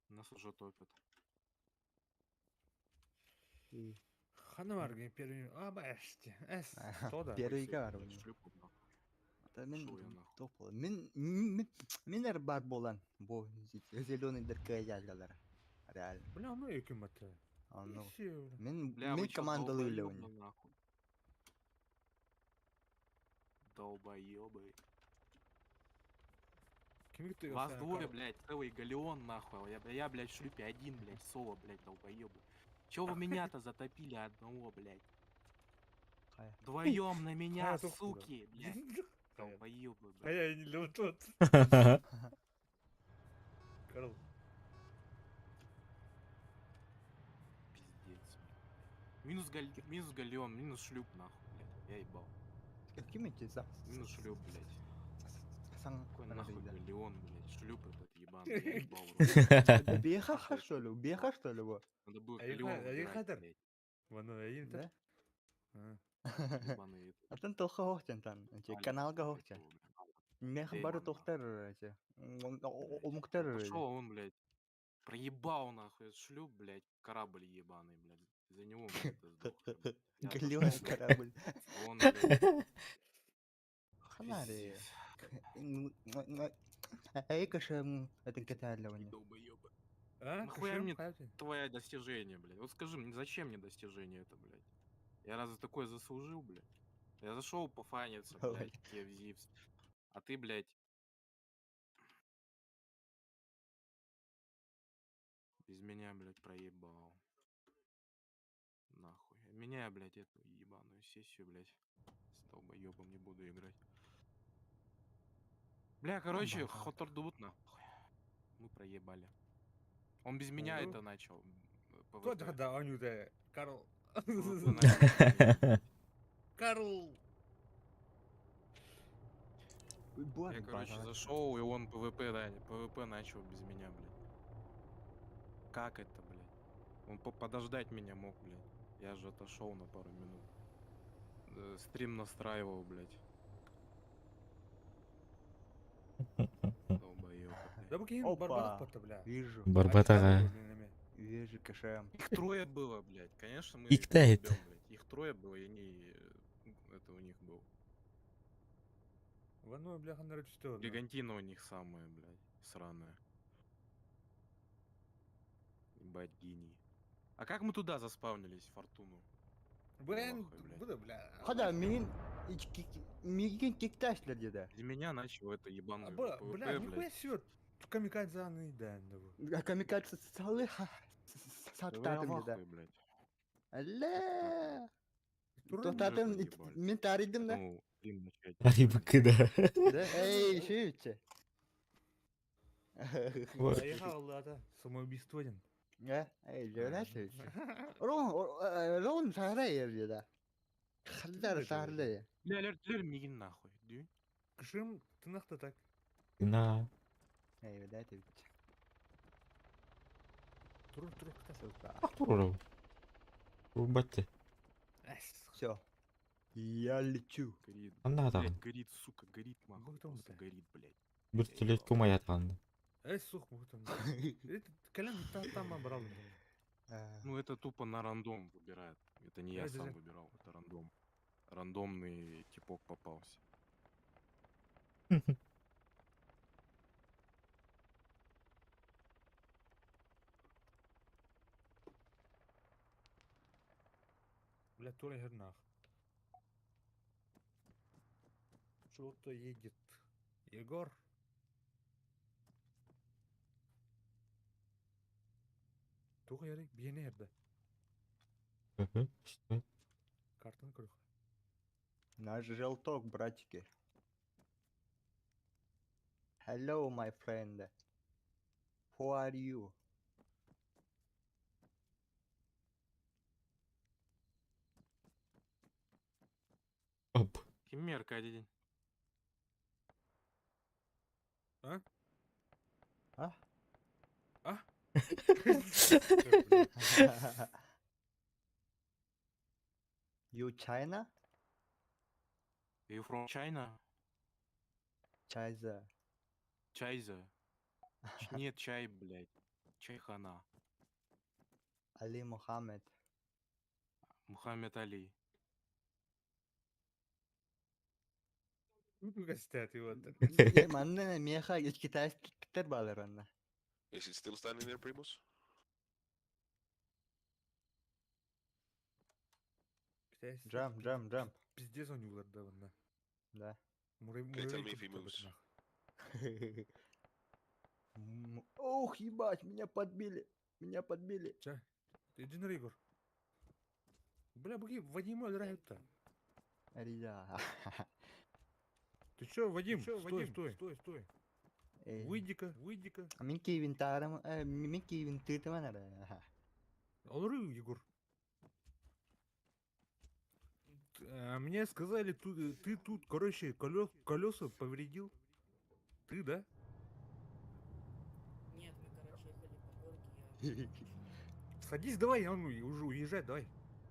Нас уже топят. Хана бар первый. А, башти. Эс, то да. Первый Хуй бар себе, бун. блядь, шлюпу, нахуй. Та мен Шо я нахуй? то пола. Мен мен мен эр бар болан. Бу зеленый дырка яллар. Реально. Бля, ну и кем это? А ну. Ищи, бля. Мен Бля, вы мен чё, командалы долбоёбы, үле нахуй? Долбоёбы. Ким ты Вас двое, блядь, целый галеон, нахуй. а Я, я, блядь, в шлюпе один, блядь, соло, блядь, долбоёбы. Чё вы меня-то затопили одного, блядь? Хая. Вдвоем на меня, Хая, туху, да. суки, блядь. Долбоёбы, А блядь. я не люблю тут. Карл. Пиздец. блядь. Минус, галь... минус галеон, минус шлюп, нахуй, блядь. Я ебал. Ким эти за? Минус шлюп, блядь. Сан Какой нахуй галеон, блядь? Шлюп этот ебаный, я ебал. в рот. Беха что ли? Беха что ли? Во? Надо было А их галеон а их выбирать, хатер? блядь. Вон, а им Да? А. Ебаный этот, Атын тоха хохтен тан. Алик, Каналга хохтен. его, блядь. Мех Эй, бары нахуй. тохтар эти. Омуктар. Пошел он, блядь. Проебал нахуй этот шлюп, блядь, корабль ебаный, блядь. За него, блядь, это сдох. блядь. Я Галеон отошел, блядь, корабль. а Он, блядь, Ханари. пиздец, Эйкашем это каталевание. долбоёбы. А, Нахуя кошем, мне хати? Твое достижение, блядь. Вот скажи мне, зачем мне достижение это, блядь? Я разве такое заслужил, блядь? Я зашел пофаниться, Давай. блядь, Кевзивс. А ты, блядь... Без меня, блядь, проебал. Нахуй. Меня, блядь, эту ебаную сессию, блядь. С долбоебом не буду играть. Бля, короче, базар. Хотордут нахуй. Мы проебали. Он без меня Ну. это начал. Кто ПВП. да, аню да. Карл. ПВП начал без меня. Карл. Я, короче, зашел, и он ПВП, да, ПВП начал без меня, блядь. Как это, блядь? Он подождать меня мог, блядь. Я же отошел на пару минут. Стрим настраивал, блядь. Долбоёб, блядь. Да букин Опа. барбарат пата, бля. Вижу. Барбатага. Вижу кашем. Их трое было, блядь. Конечно, мы Их-то это. ебём, блядь. Их трое было, и они... Это у них был. Вану, бля, ханара что? Гигантина у них самая, блядь, сраная. Ебать, гений. А как мы туда заспавнились, Фортуну? Блин, Нахуй, блядь. буду, бля. Хада мин мигин кикташлер деди. Из меня начал это ебаную А, Бля, ПВП, бля, нихуя блядь. себе. Камикадзе аны да, да. Камикадзе салы Да я в саттатым деди. ахуе, блядь. Алле. Туран Тотатым уже проебали. мен таридым да. Ну, стрим начать. Рыбка, да. Да, Эй, шевче. Вот. Поехал, да, да. Самоубийство один. Э, эй, лена шевче. Рон, рон сарай деди. Халдар сарай. Бля, лер, лер, мигин нахуй. Дюнь. Кышым, ты нахта так. На. Эй, видать, Тур, тур, кто? сука. Туруру. Рубатты. Все. Я лечу. Горит, Анна блядь, тагын. горит, сука, горит, нахуй. Бог там Просто да. горит, блядь. Бир төлөт кумаят канды. Эй, сух, бог там. Колян, там брал. Ну, это тупо на рандом выбирает. Это не я Эй, сам зачем? выбирал, это рандом. Рандомный типок попался. Бля, Толя Гернах. Что-то едет. Егор. Туға ярый, биене ерді. Что? Картаны көрік. Наш желток, братики. Hello, my friend. Who are you? Оп. Кимми Аркадий день. А? А? You China? You from China? China. Чайза. Нет, чай, блядь. Чайхана. Али Мухаммед. Мухаммед Али. Манна меха китайскиттер балар онна. Is it still standing there, Primus? Jump, jump, jump. Пиздец он да, вон. Да. Okay, tell me if he moves. Ох, ебать, меня подбили. Меня подбили. Ча, иди на Егор. Бля, буги, Вадима играют-то. Рия. Ты чё, Вадим? Чё, стой, Вадим, стой, стой, стой. Выйди-ка, выйди-ка. А Минки инвентарым, минки инвентарым надо. Алры, Егор. Мне сказали, ты тут, короче, колеса повредил. Ты, да? Нет, мы, короче, ехали по горке, я... Садись, давай, он уже уезжает, давай.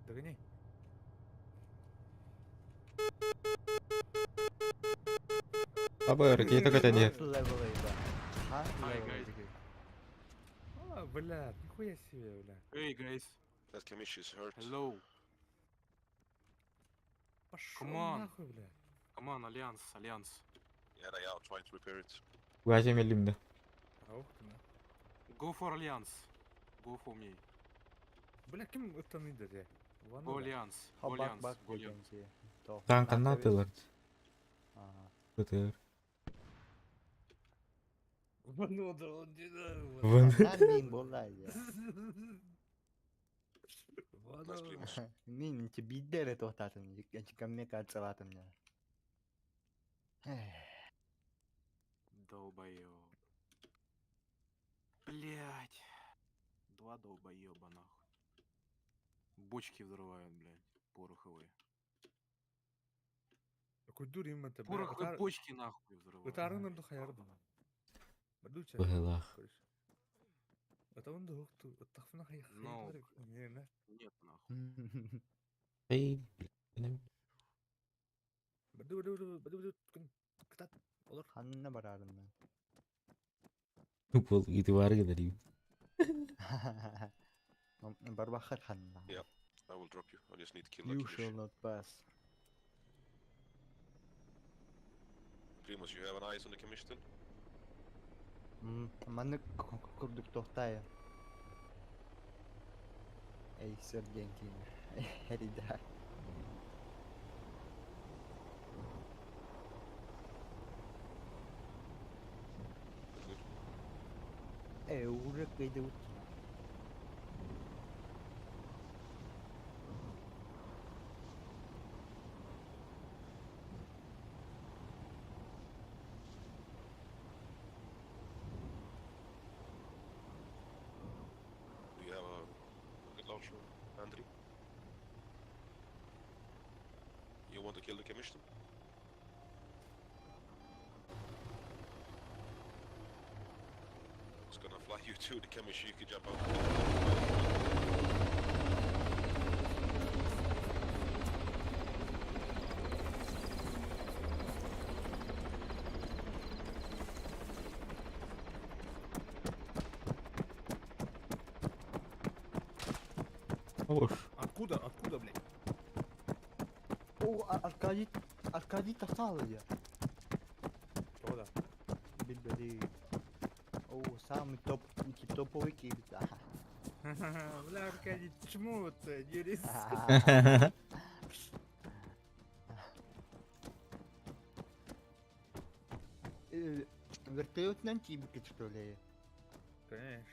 Догоняй. Аба, ракета нет. А, блядь, нихуя себе, бля. Hey, guys. That Kamish is hurt. Hello. Пошел Come on. нахуй, бля. Come on, Альянс, Альянс. Yeah, they are trying to repair it. Вазим элимде. Ох ты, на. Go for Alliance. Go for me. Бля, ким это не дадя? Go Alliance. Go Alliance. Go Alliance. Танканна тылар. Бытыр. Вон. Nice, Primus. Мин биддere тоқтатым, кемме кацалатым. Долбоёб. Блять. Два долбоёба, нахуй. Бочки взрывают, блядь. Пороховые. Какой дурим это, бля. Пороховые бочки, нахуй, взрывают. Ытарын да хаярды. Бадуча. Быһылаах. Это он да ту тахфна хай No. Нет, нахуй. Эй, бля. Баду баду баду баду кытат. Олар. Ханна барарым мен. Бул итибары генерим. Барбахар ханна. Yeah, I will drop you. I just need to kill that You Kamish. shall not pass. Primus, you have an eyes on the Kamish still? Манны курдук тохтая. Эй, серденький. Эрида. Good. Эй, уже кайда Do you have a rocket launcher, Andrew? You want to kill the commissioner? It's gonna fly you to the commissioner. You can jump out. Ош. Откуда? Откуда, блядь? О, Аркадий, Аркадий тахтал я. Кто да? Билбери. О, самый топ, топовый кибит. Бля, Аркадий, почему вот не рис? Вертолетнан кибит, что ли? Конечно.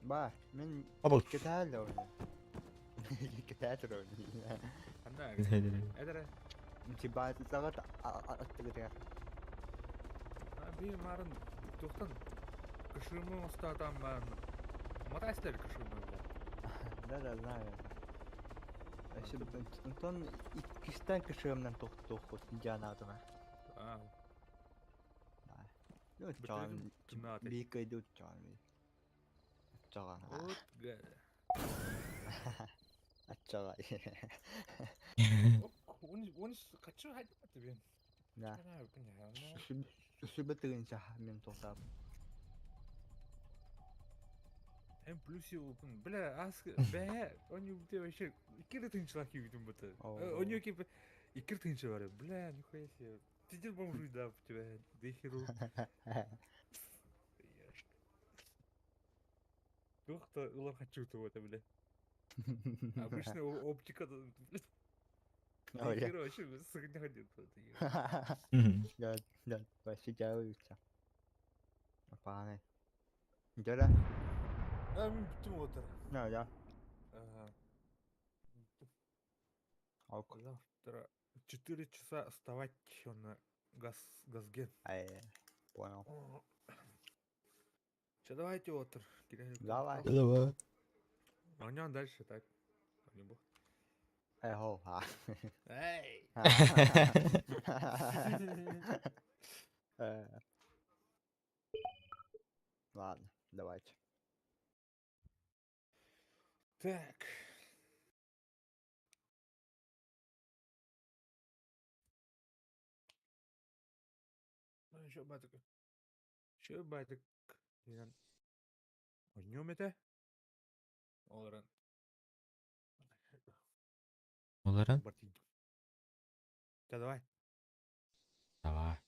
Ба, мен Абыл. кетәл Кетәл Анда. Эдере. Тиба сагат аттыгы. А би марын тухтан кышымы остатам мен. Матайстер кышымы, бля. Да, да, знаю. Антон иккистен кышымнан тохтохот дианатыма. А. Ну, чан. Бик идут чан. Аччаҕа. Вот гада. Аччаҕа. Он хочу тебе. Да. Сүбэ тыгынча мен тоқтап. М плюс open. Бля, аск бә, он не вообще икки тынчылар кибитим быты. У него кип икки тынчы бар. Бля, нихуя себе. Сидит бомжуй, да, у тебя. Да херу. Тух-то ылар хочу то это, бля. Обычно оптика, блядь. Да херу вообще сыгня ходит. Да, да, вообще делаются. Паны. Дера? А, мен бүттім отыр. Да, да. Ага. Ок. Завтра 4 часа вставать еще на газ, газген. Ай, понял. Че, давайте отыр. Давай. Давай. А у него дальше так. Не бог. Эй, хо, ха. Эй! Ладно, давайте. Так. Ну, еще батик. Еще батик. Ойнем это? Оларан. Оларан? Да, давай. Давай.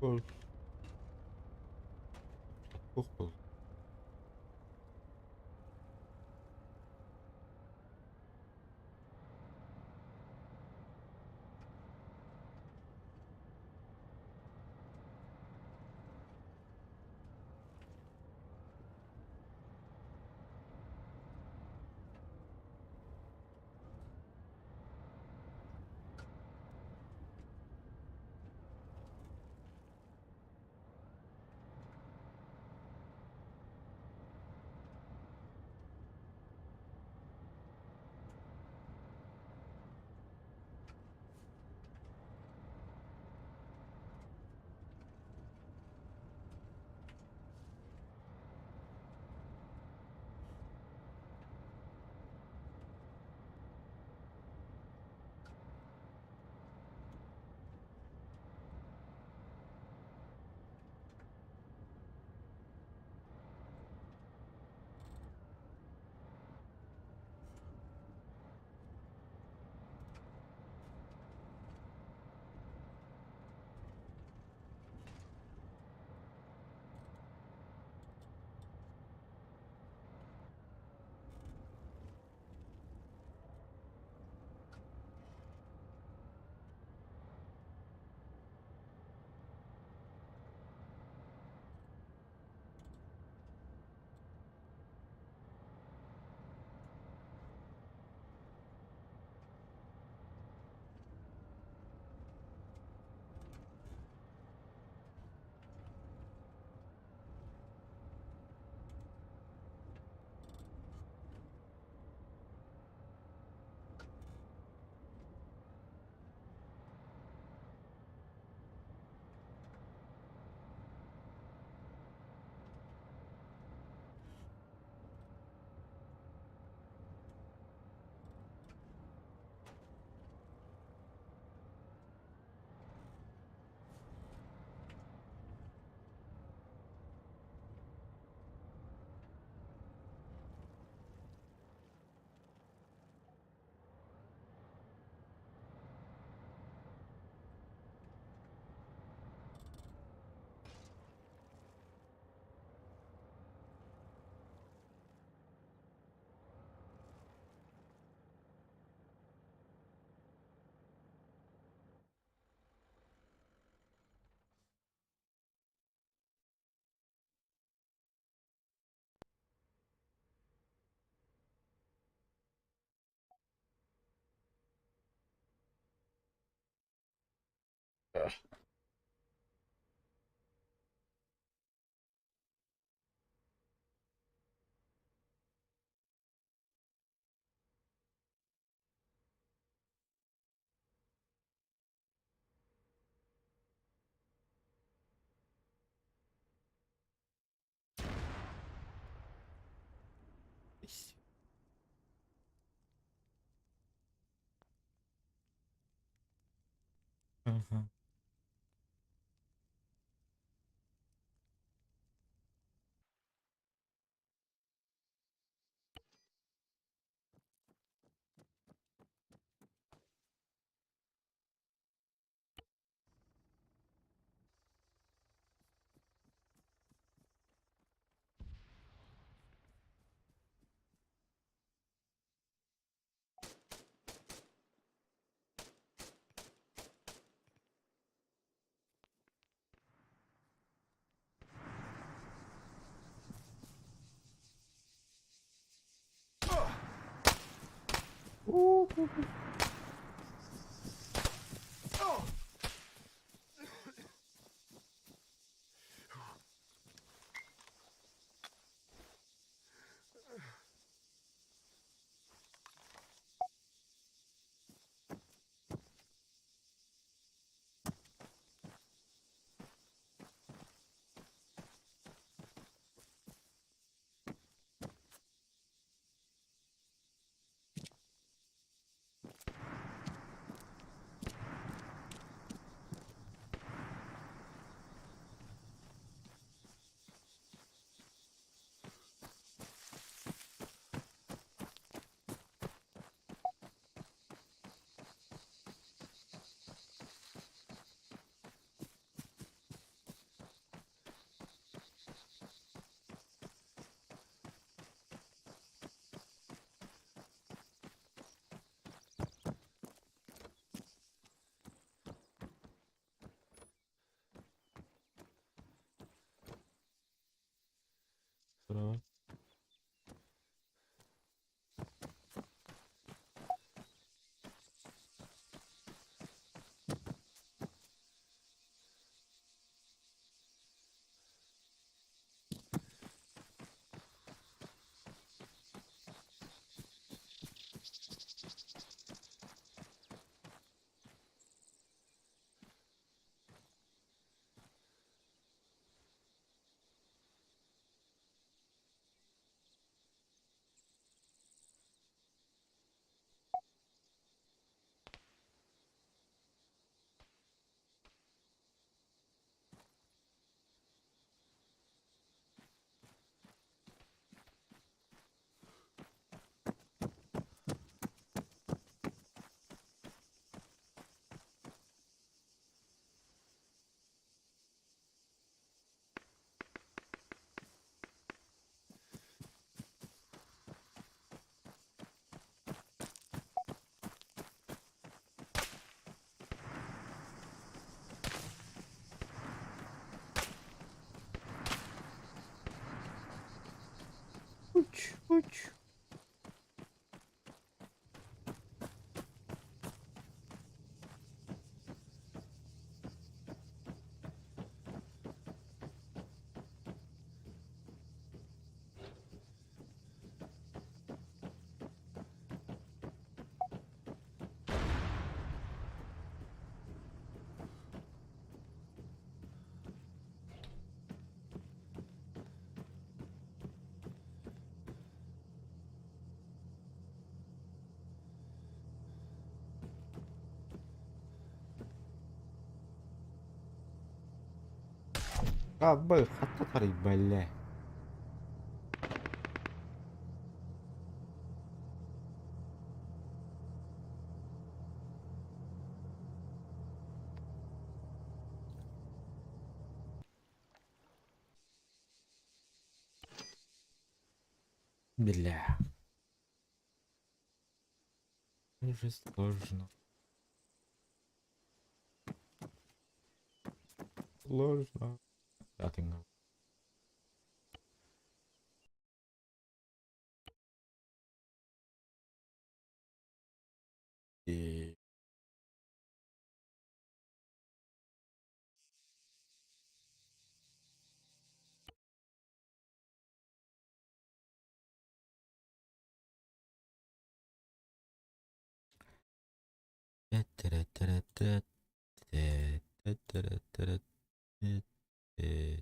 Бол. Ох бол. Ис. Ага. Браво. Uç, uç. Абы, хатта тарый, бля. Бля. Уже сложно. Сложно. Nothing. Тэ-тэ-тэ-тэ-тэ-тэ-тэ-тэ.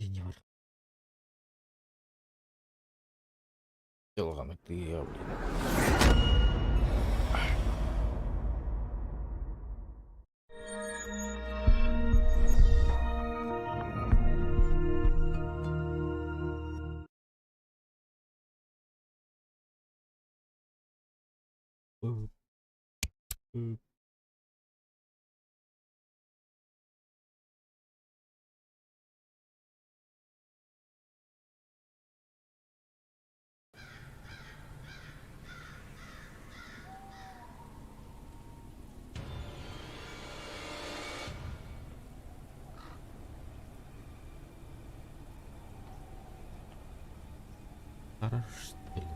Сеньор. Дьылҕаны тыа блин. Хорош, что ли?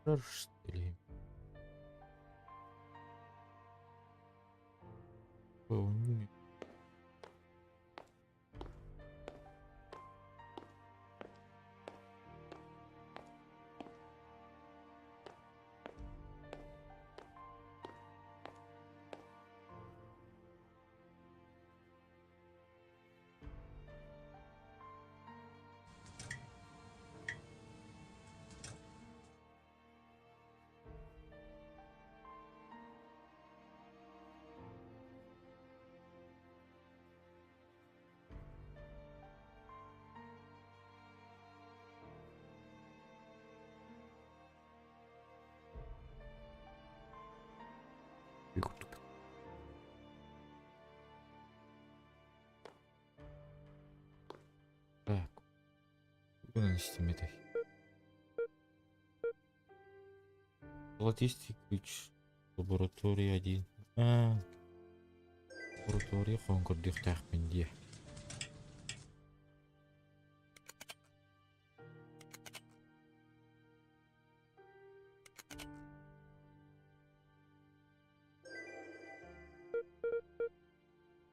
Что ли? Вполне. Так. Бүгүн истимэтэй. Золотистый ключ. Лаборатория 1. А, лаборатория хоҥкордуохтаахпын диэ.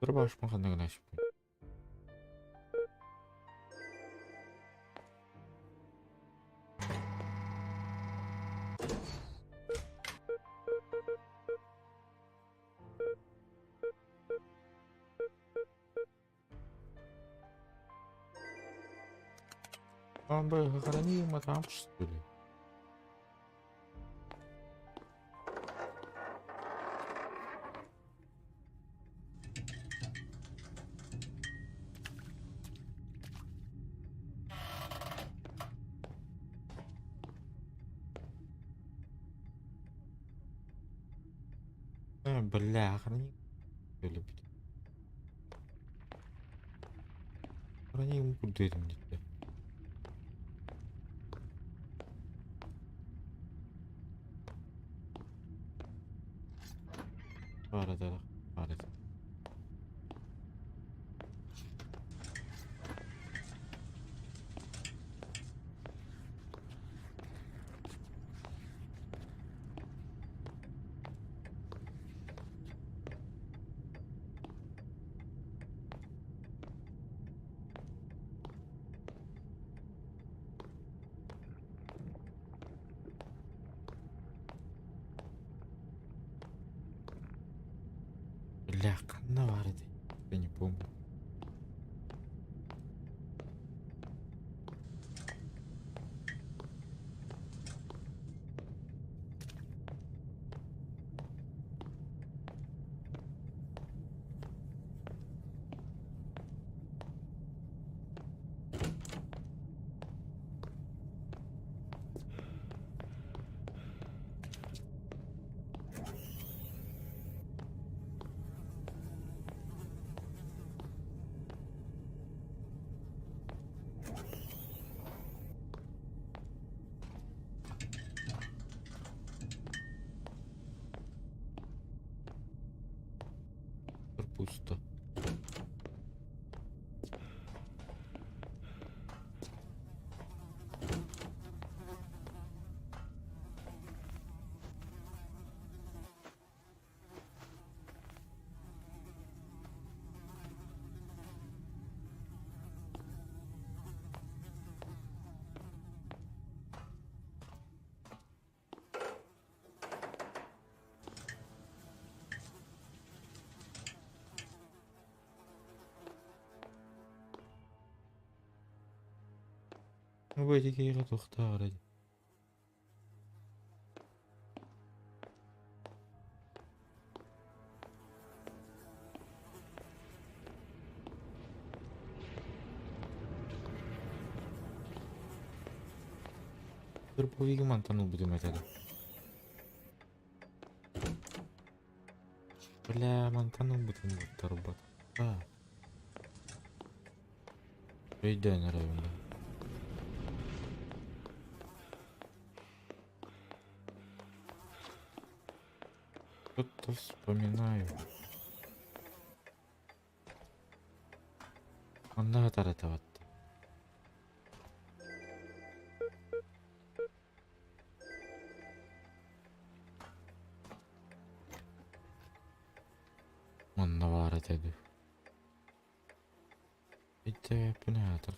Турбашпын ханна гынаачпын. Он бы хранил там, что ли? А, бля, храни. Любит. Храни куда это мне? Арада, арада. Бля, ханна баар этэй? Я не помню. Пусто. Ну, эти киһиэхэ туохтааҕар эдь. Дробовигы мантан ылбытым этэ да. Бля, мантан ылбытым буттарбат. А. Өйдөөн эрэбин да. Что-то вспоминаю. Онно сытар этэ Манна баар этэ дуу. Өйдөөбөппүн аатыр.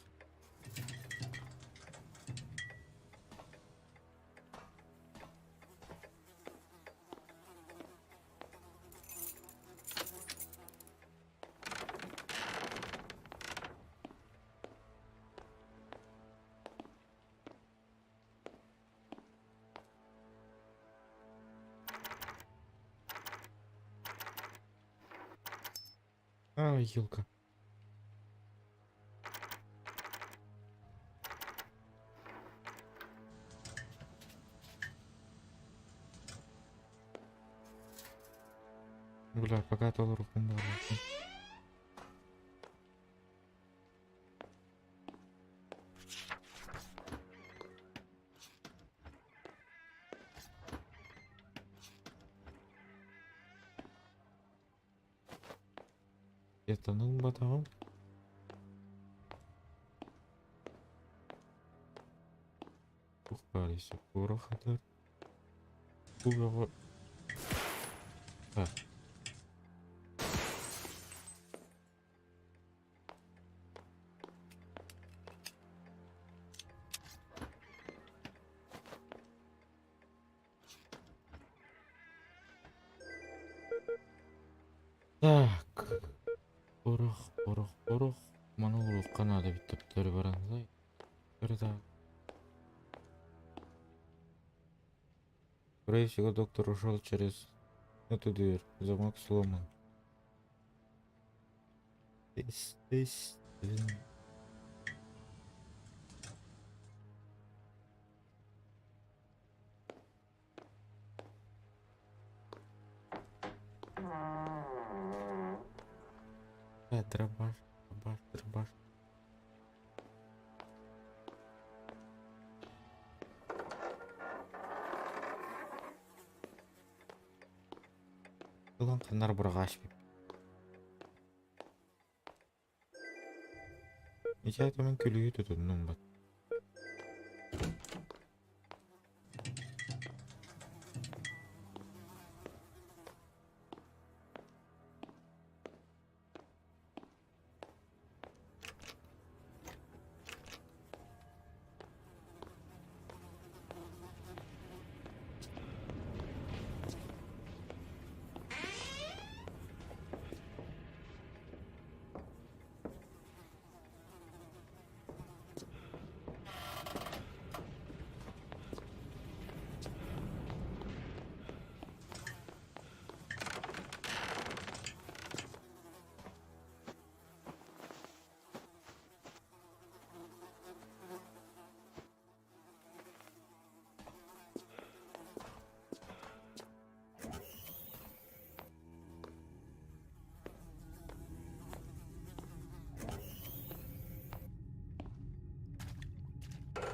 А, елка. Бля, пока толорукум баар. Ятаның батағым. Тух баар Кура хатар. Бу А. Так. Порох, порох, порох. Маны улукка надо бит төптөрү баранзай. Да. Скорее всего, доктор ушел через эту дверь. Замок сломан. Естественно. Дробаш, дробаш, дробаш. Ылан канар бұрағаш біп. Нече айтымын күлігі тұтынным бат.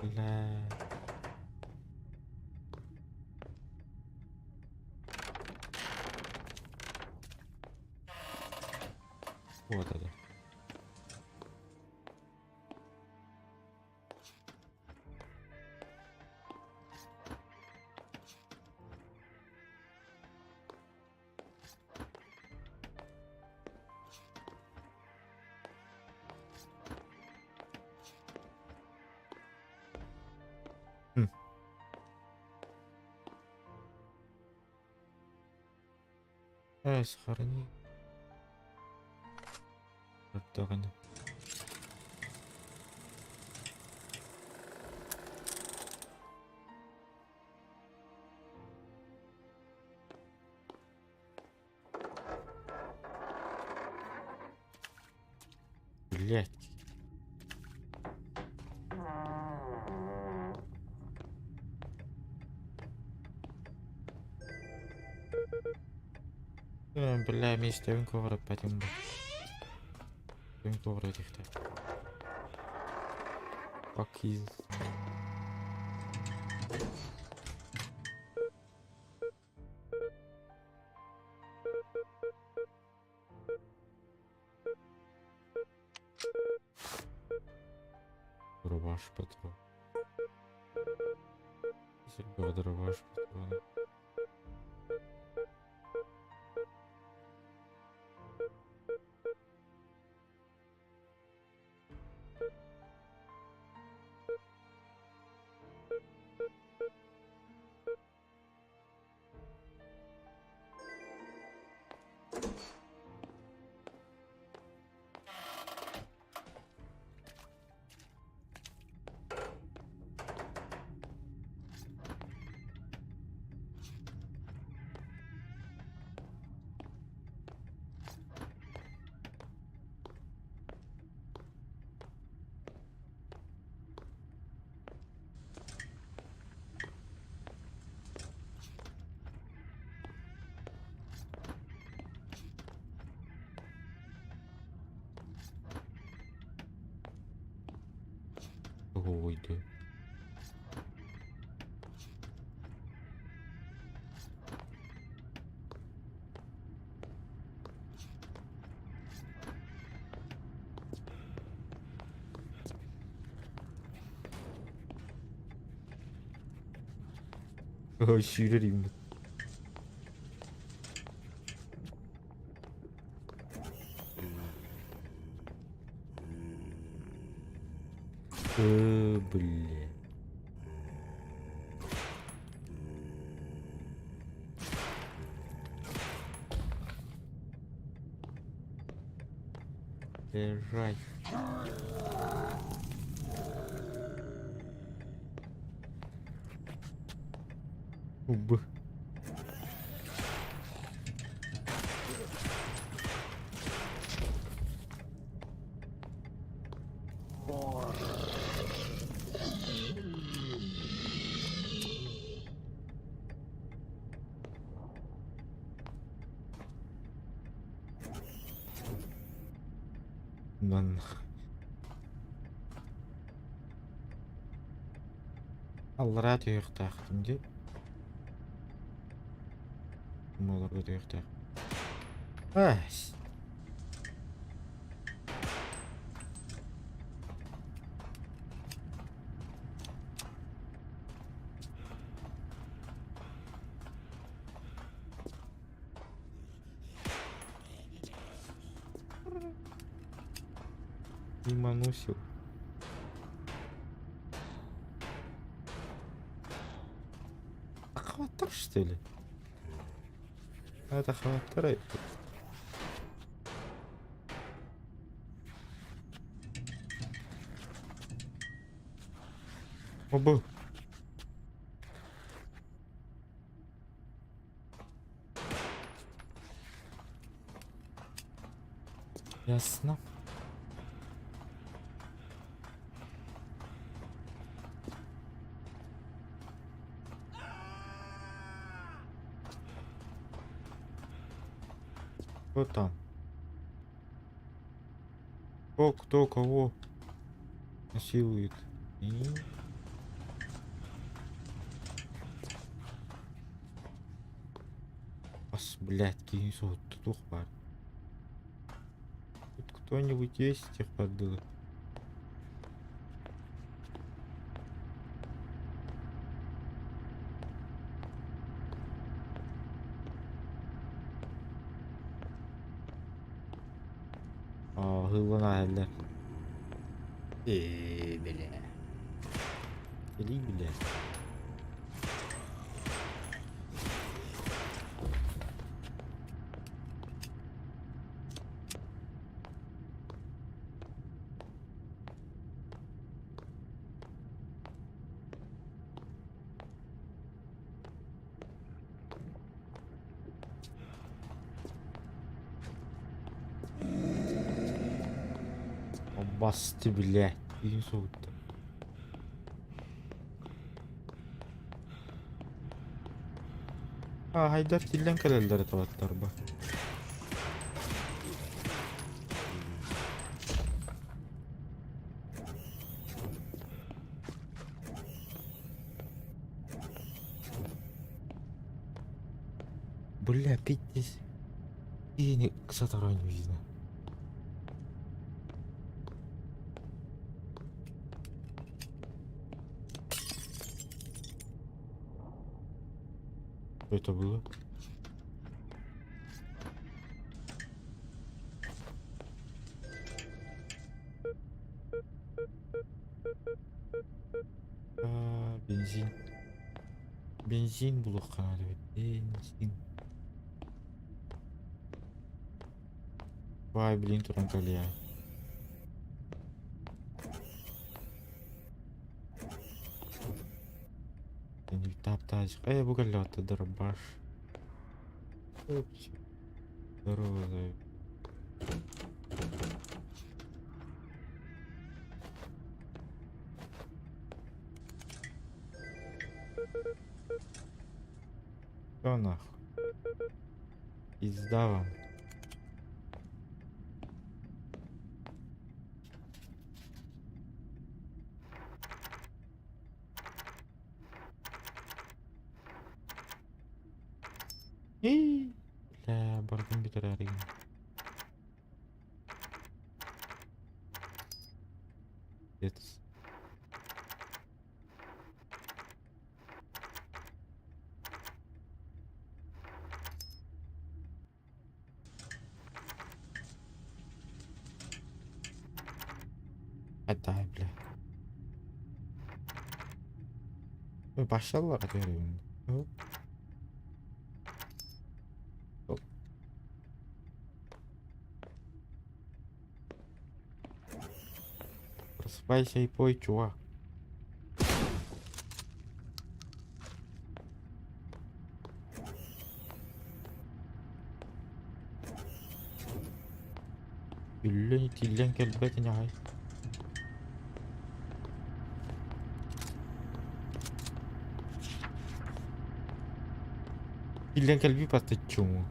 Бля. Вот это. Хм. Эй, сохрани. Даҕаны. Блять. Бля, миэстэбин куораппатым бу. Төбүн куорат Fuck you. Дробаш патрон. Серега, дробаш патрон. Уйду. Ой, сүүрэр юм. Бля. Лежать. Уб. Манна. Аллараа түһүөхтээхтин дии. Олорго түһүөхтээх. Ась. Манусил. Охватор, что ли? Это хватор. Оба. Ясно. Кто там? Кто, кто кого насилует? И... Блядь, киһи соһутта туох баар. Тут кто-нибудь есть тех поддылы? Аа, хыллан ааһаллар. Ээ, бля. Илий билэр. Басты бля. Үйін соғытты. А, Хайдар тиллэн кэлэллэр табаттар ба. Бля, здесь. И не ксатарань видно. Что это было? А, бензин. Бензин булуохха наада эбит. Бензин. Бай, блин, туран кэлиэ. Таптаачык. Э, бу кэллэ дробаш. Здорово, зай. Что нахуй? Пизда вам. Эй, бля, бардым бүтэрээригин. Пиздец. Отдай, бля. Ой, пошел отверни. Оп. Просыпайся и пой, чувак. Үллэн тиллэн кэлбэт ини Тиллэн кэлбии паттыччуҥу.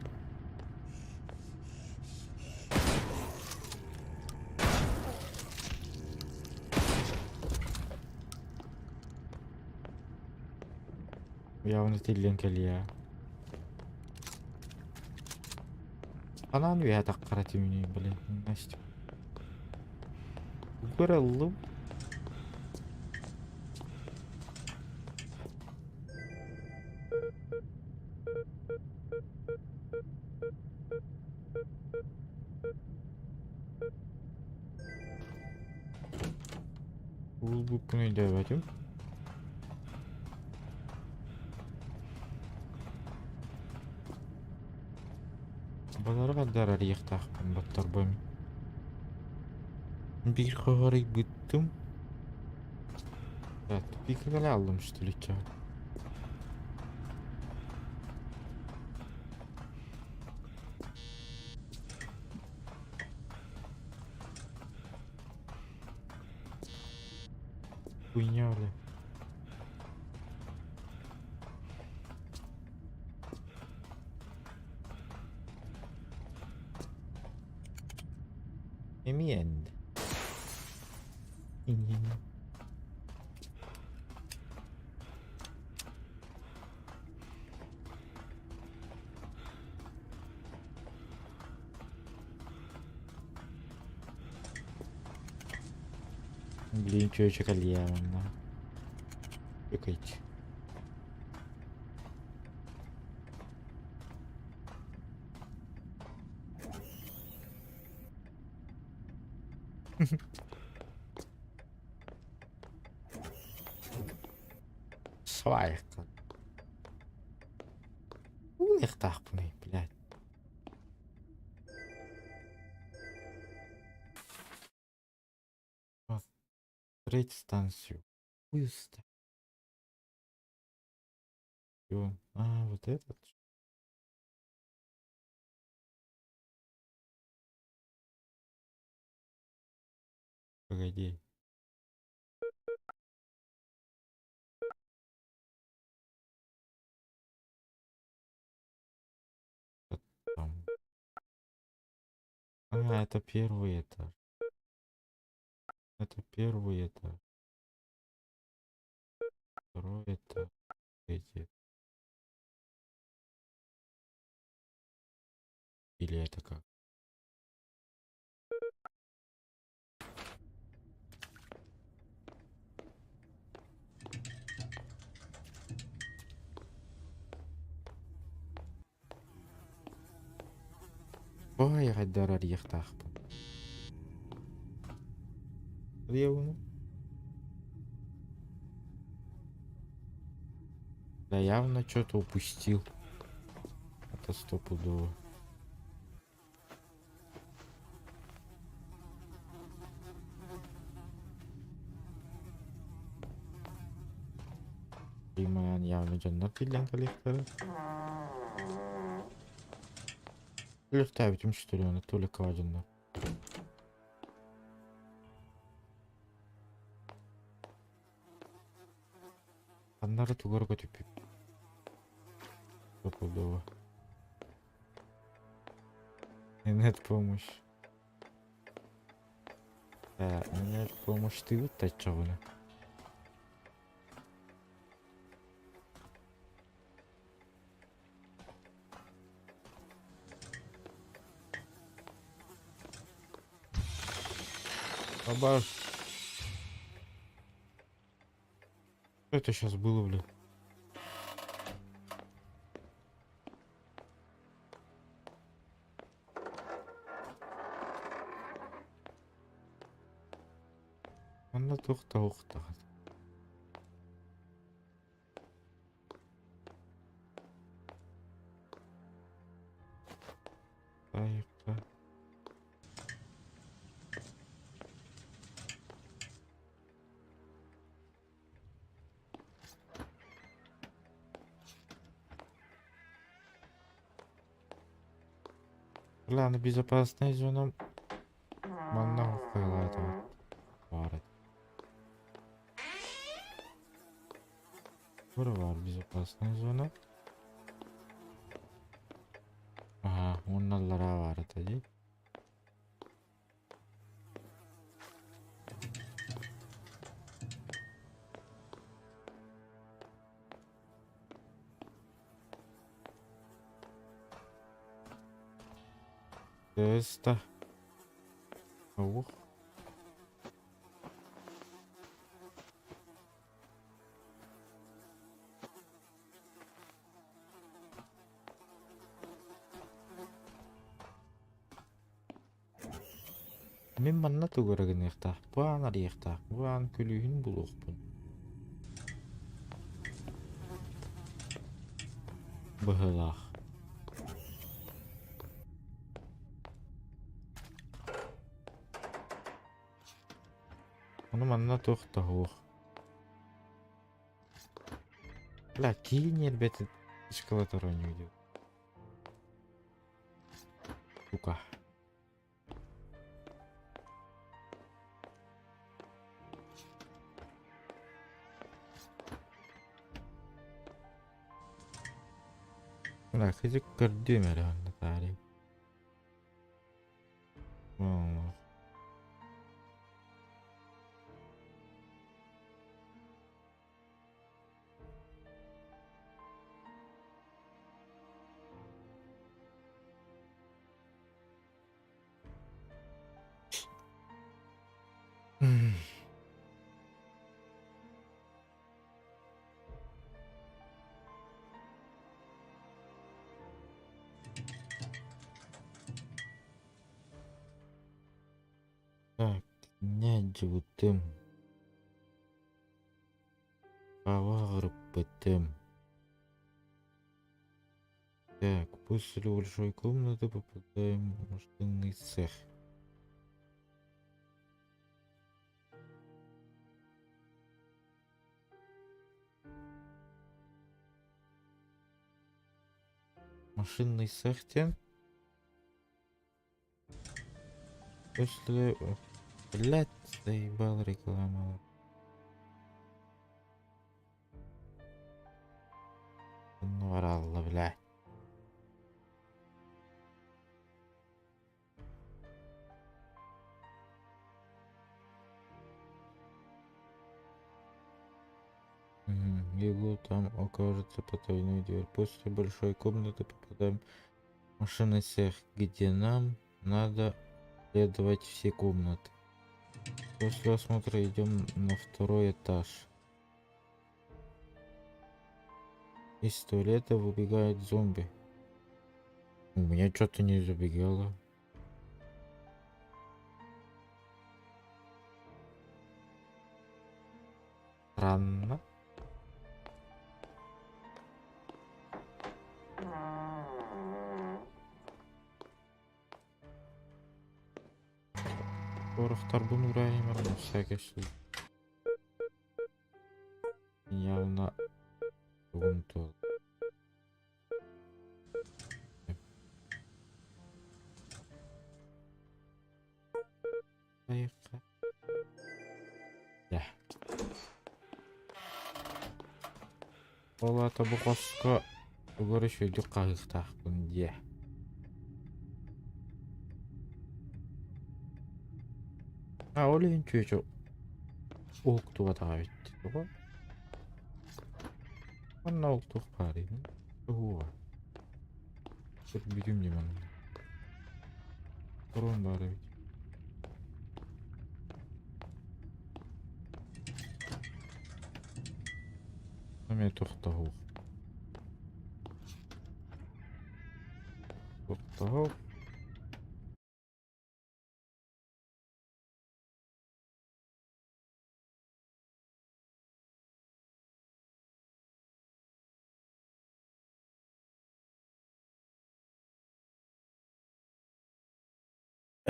Явно тиллэн кэлиэ. Анаан үөһэ таххара түмүнүй, блин, Настя. Көрөллүм. Уул-буккун өйдөөбөтүм. Балары хаддар арыйыахтаахпын батторбун. Биир хоһоруйбуттум. Тупикка аллым что ли чё? Хуйня, бля. Эмиэ end. Иньин. Блин, чүөчэ кэлиэ манна. Үкэйт. Свайка. Уйахтаахпыный, блядь. Треть станцию. Хуй. А, вот этот. Погоди. Там. А, это первый этаж. Это первый этаж. Второй этаж. Третий. Или это как? Ой, хайдар арыйыахтаахпын. Арыйабын. Да явно что-то упустил. Это стопудово. Приман явно дьоннор тиллэн кэлиэхтэрэ. Өлөхтөөбүтүм что ли, оны Толикова дьоннор. Аннары тугар көтүппүт. Стопудово. Нет помощь. Да, нет помощь ты вот таччаҕына. Абаш. Что это сейчас было, блин? Манна туох да уохтаҕын. Айыкка. Ладно, безопасная зона. Манна хуйлата бар. Бар безопасная зона. Ага, онналлара бар это дии. Теста. Ух. Мин манна тугу эрэ гыныахтаахпын, арыйыахтаахпын, күлүүһүн булуохпун. Быһыылаах. Ону манна туох да суох. Бля, киин ньиэрбэтин эскалатор оонньуу диэн. Сука. Бля, кызык көрдүм эрэ онно таарый. Оо. Так, ньдьыбытым. Аҕа Так, после большой комнаты попадаем в машинный цех. Машинный цех тем. После... Блять, заебал реклама. Ну, оралла, блядь. Его там окажется потайной дверь. После большой комнаты попадаем в машинный цех, где нам надо следовать все комнаты. После осмотра идем на второй этаж. Из туалета выбегают зомби. У меня что-то не забегало. Странно. Порохтарбын уурайым на всякий случай. Явно тугун туол. Поехали. Да. Ол аата бу хоско тугу эрэ үчүгэйдик хаһыахтаахпын диэ. А ол иһин чүөчэ уһуктубатаҕа эбит тоҕо? Манна уһуктуох баарый Туһуга. Бүтүм дии манна. Корон баар эбит. Эмиэ тохтоһуох. Тохтоһуох.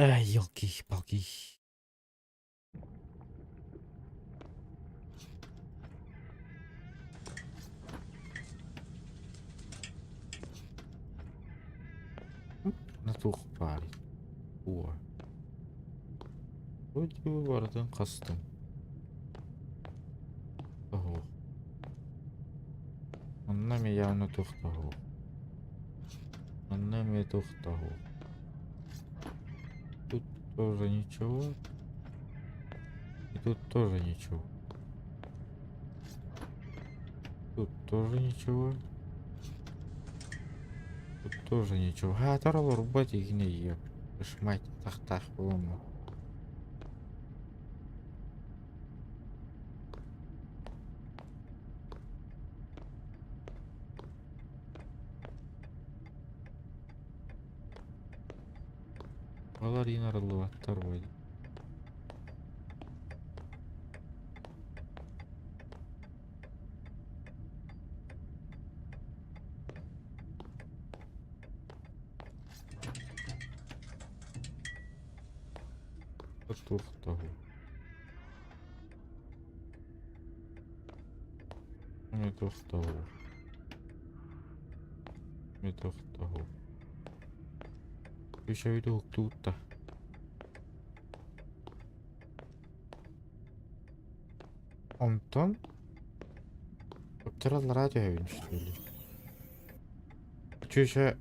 Ай, елки-палки. На туох баарый? Уо. Вроде бы барытын хастым. Оһуох. Онно эмиэ явно туох да оһуох. Онно эмиэ туох да оһуох. Тут тоже ничего. И тут тоже ничего. Тут тоже ничего. Тут тоже ничего. Хаатар олорбот игине еп. Мать тахтаах буолуому. Балар иин арыллыбаттар буолла. Туохтаһуу. Эмиэ туохтаһуу. Эмиэ туохтаһуу. Үчүгэй уһуктубут да. Онтон ыптараллара түһэбин что ли? Чүчэ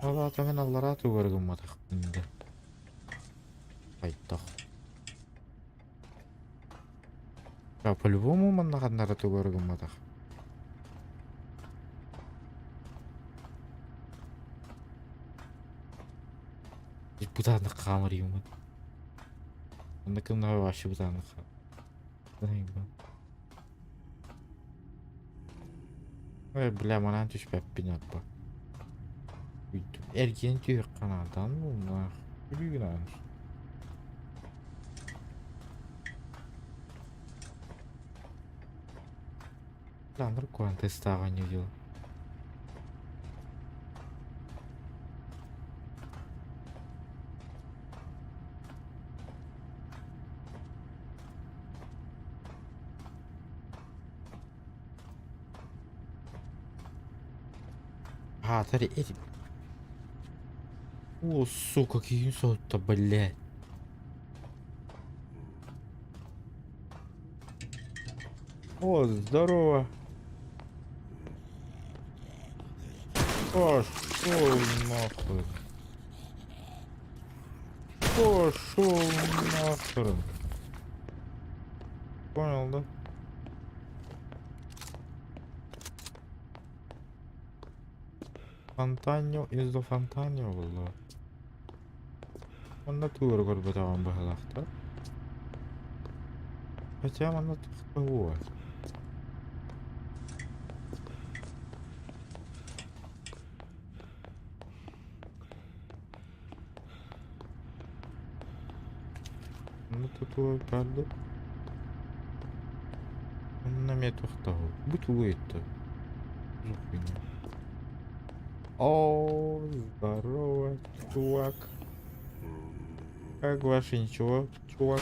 Ол аата мин аллараа тугу эрэ гымматахпын да. Хайдах? Я по-любому манна ханнара тугу эрэ гымматах. Бытааннык хаамар юммут. Онно кымнаҕа вообще бытааннык хаамар. Ой, бля, манаан түспэппин аппа. Эргийэн түһүөххэ наада, ну нах. Күлүү гынаан. Ландр куантыстааҕа не делал. Аатар эти... О, сука, киһин соһутта, блядь. О, здорово. Пошел нахуй. Пошел нахрен. Понял, да? Фонтаньо из до фонтаньо было. Онно тугу көрбөтөҕүм быһалаахтар. Хотя манна туох Ну тут правда. Онно эмиэ туохтааҕый? Бу тугу ыйытта? О, здорово, чувак. Как ваше ничего, чувак?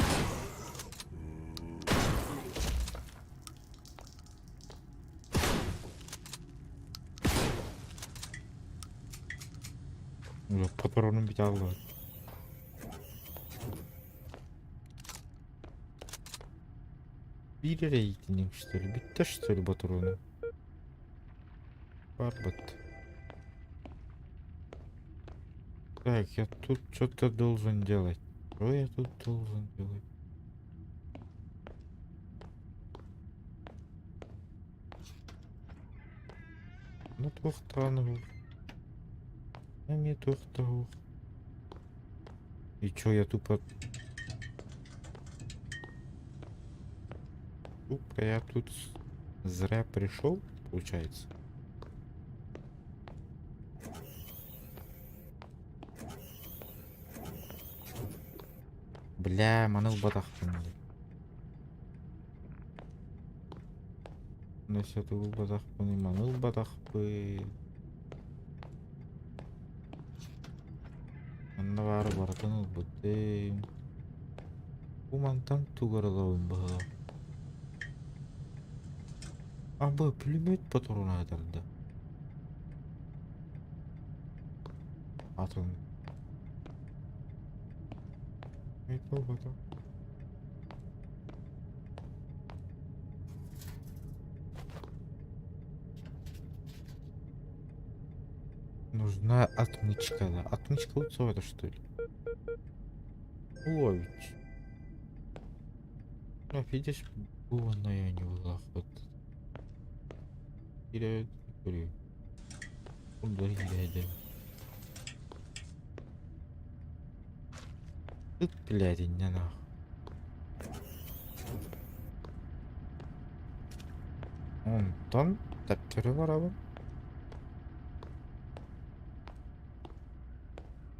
Патронum bir daha var. Биир эрэ иитинньэҥ что ли? Бүттэ что ли ботуруона? Барбыт. Так, я тут что-то должен делать. Что я тут должен делать? Ну туохтаан Эмиэ туохтаах. И чё, я тупо... Тупо я тут зря пришел, получается? Бля, маныл батахпын. Насчет батахпын, маныл батахпын. Манна баары барытын ылбытым. Бу мантан тугу ылабын быһыылаах. А бу пулемет патрона тарда. Атын. Это Нужна отмычка, да. Отмычка вот это что ли? Ловить. А, видишь, было на я не была вот. Или Тут, блядь, не нахуй. Онтон төттөрү барабын.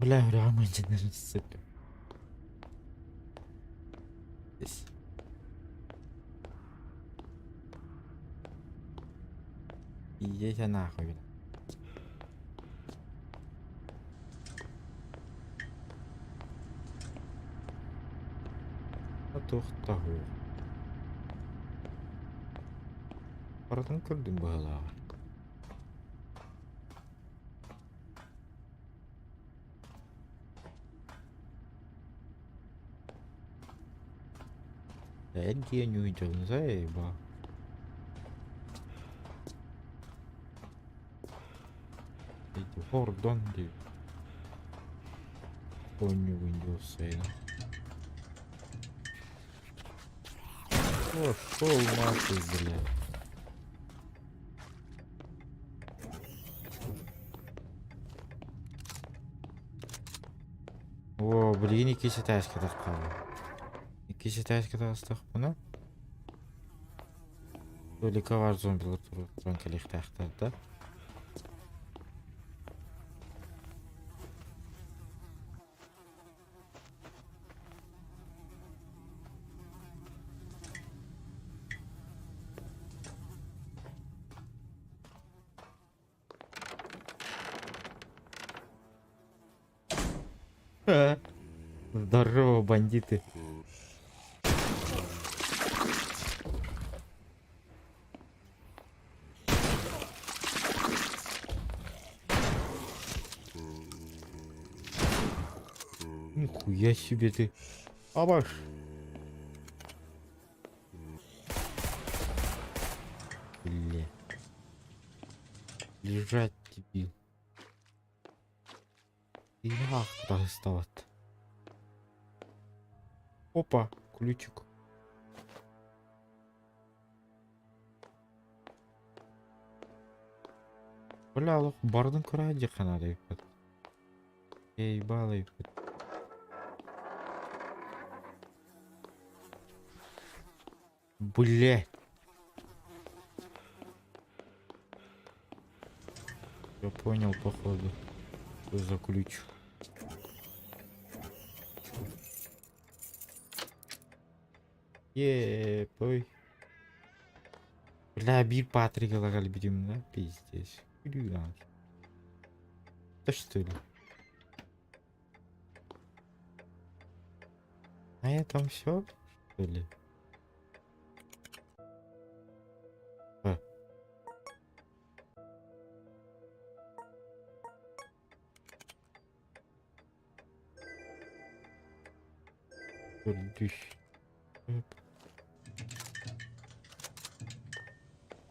Бля, прямо сыпь. Здесь. Идите нахуй, бля. Туохтаһуу. Барытын көрдүм быһыылааҕа. Эргиэн ньуйдьон заеба. Хордон дии. Оонньуугун дьуоссайын. Пошел нахуй, блядь. О, блин, иккис этээскэ таххаҕа. Иккис этээскэ таҕыстахпына Толика баар зомбилар туран кэлиэхтээхтэр да. Здорово, бандиты. Нихуя себе ты. Абаш. Бля. Лежать, дебил. Ах, Опа, ключик. Бля, олох бардын көрө дьиэхэ эбиппит. Эй, баал эбиппит. Бля. Я понял, походу. Что за ключ. Ебой. Бля, биир Патрик лагал да? Пиздец. Да что ли? На этом все, что ли? А.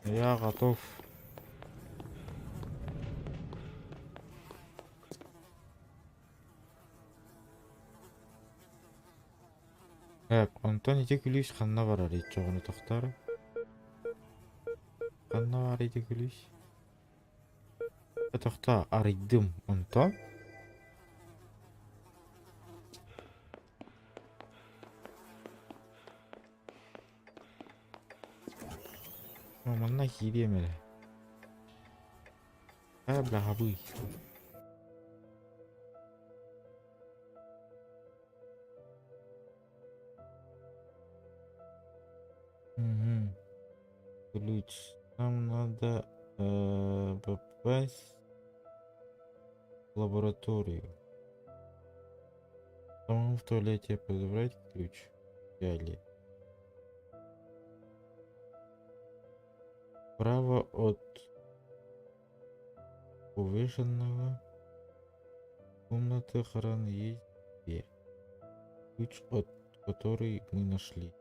Я готов. Так, онтон ити күлүүс ханна барар иччоҕуну тохтор. Ханна бар ити күлүүс? Тохто арыйдым онтон. Манна киириэм эрэ. Э, бля, хабый. Угу. Ключ. Нам надо попасть в лабораторию. Там в туалете подобрать ключ. Взяли. Право от повышенного комнаты охраны есть дверь. Ключ от которой мы нашли.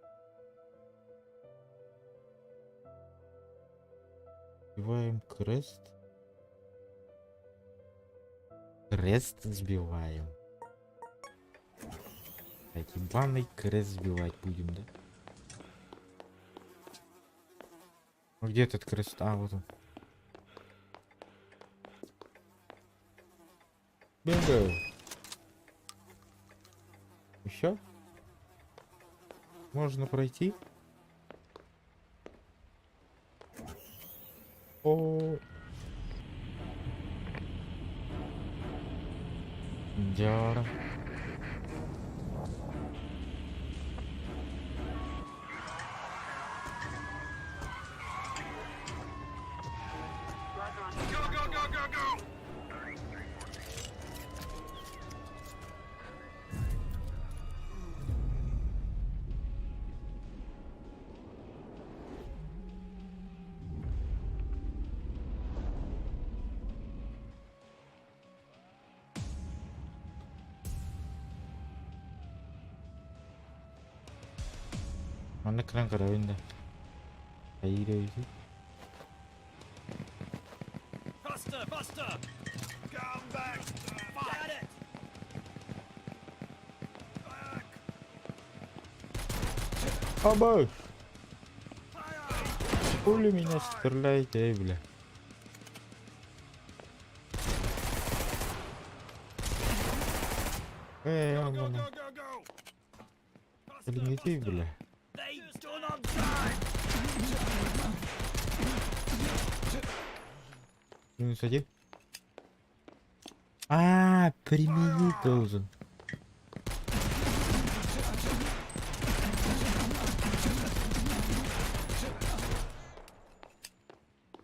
Сбиваем крест. Крест сбиваем. Так, ебаный крест сбивать будем, да? Ну где этот крест? А, вот он. Бинго! Еще? Можно пройти? О. Дяра. Манна кран карабин да. Айыр. Buster, Buster! Come back! Got it! Аба! Хули меня стреляете, эй, бля. Эй, он, Блин, иди, бля. Минус один. А, применить должен.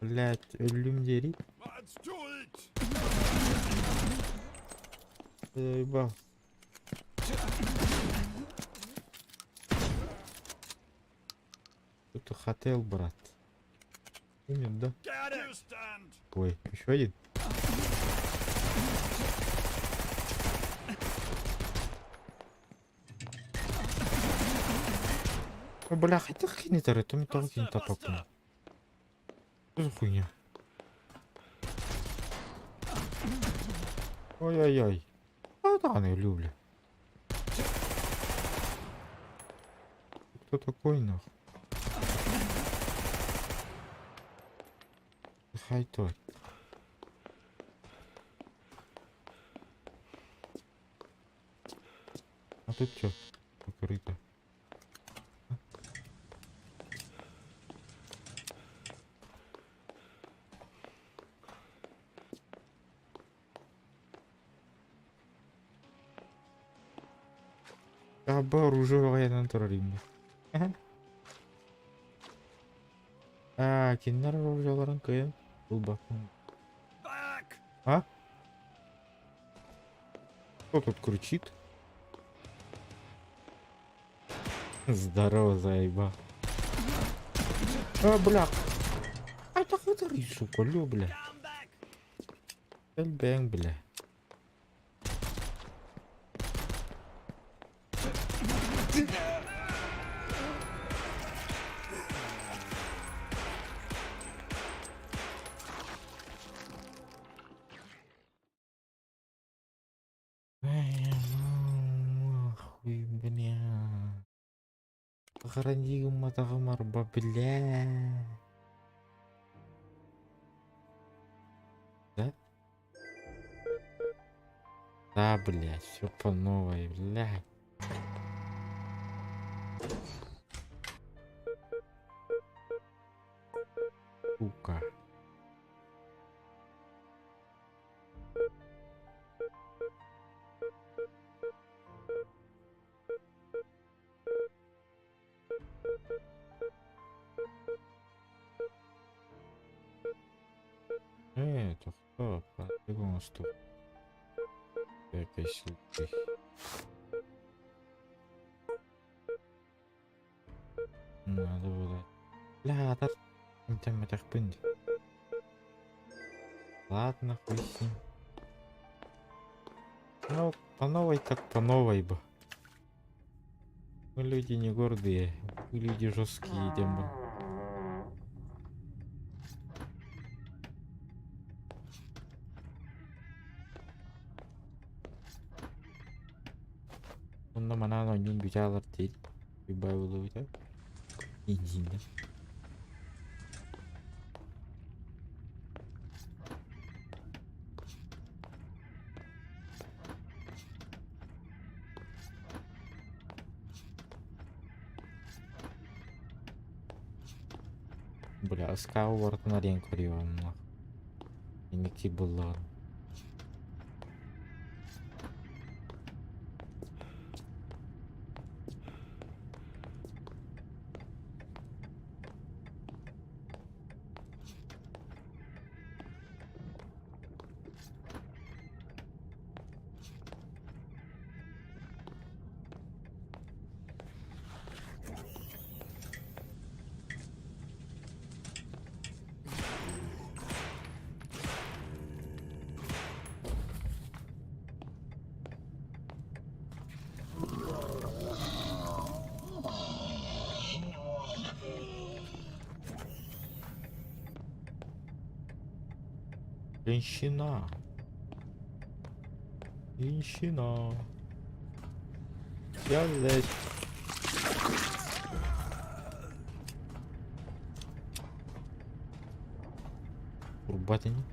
Блять, өлүм дери. Заебал. to hotel, брат. Умер, да? Ой, еще один? Ой, бля, хотя кинет, это ми того кинет топапын. Что за хуйня? Ой-ой-ой. А, да, я люблю. Кто такой, нахуй? Хай тварь. А тут что? Покрыто. А оружие военным терроризм. А, кинилэр оружиеларын кыайан ылбаппын. А? Кто тут кричит? Здорово, заеба. А, бля. А это хитрый, сука, лю, бля. Бэнг, бля. Эй, нахуй, бля. Похорони матагамарба, бля. Да? Да, блядь, все по новой, блядь. Сука. Это кто? У нас тут? Якийсь лютий. Надо было. Бля, да там это пынь. Ладно, хуй с ним. Ну, по новой так по новой бы. Мы люди не гордые, мы люди жесткие, демон. Онно манан ойнун бүтээлар дейт. Уйбай болу бүтэ. Индинде. Бля, ыскаа бартын арен көрüyorum нах. Инник буллар. Женщина. Женщина. Я здесь. Урбатини.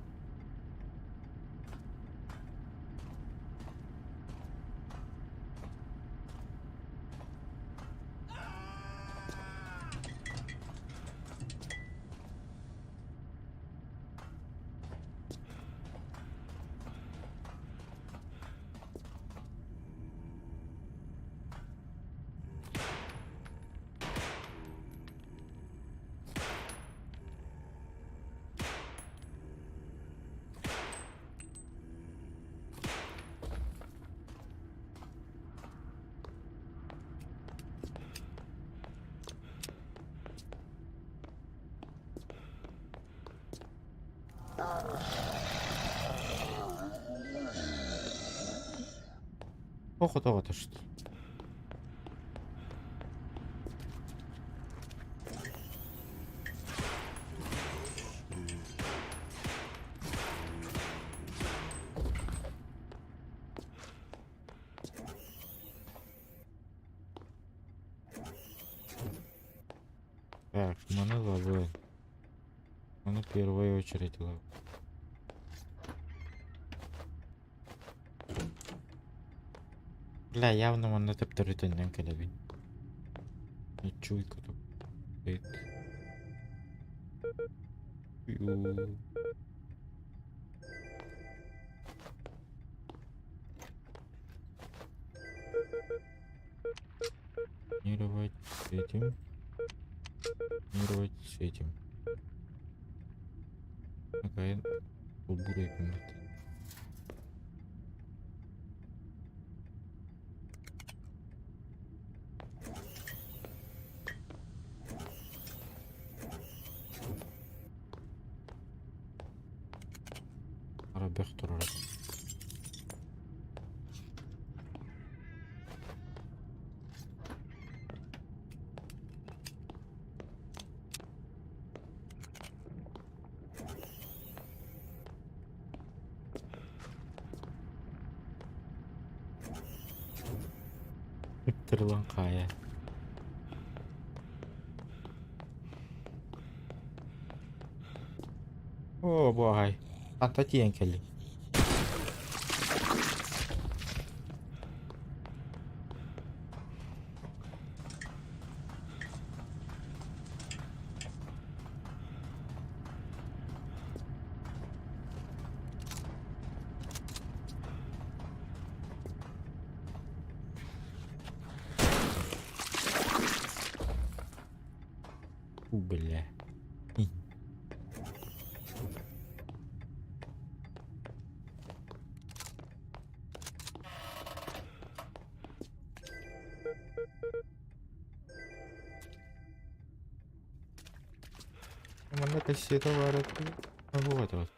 Охотоҕо түстэ. Так, маны ловы. Маны в первую очередь ловы. Бля, явно манна төптөрү төннөн кэлэбин. Чуйка тут. Комбинировать с этим. Комбинировать с этим. Окей, буду Арабех турар. Ыттырылан хаайа. Оо, бу аҕай. Хантан тиийэн кэллиҥ? Фу, бля. Манна кассета баар этэ. Вот вот.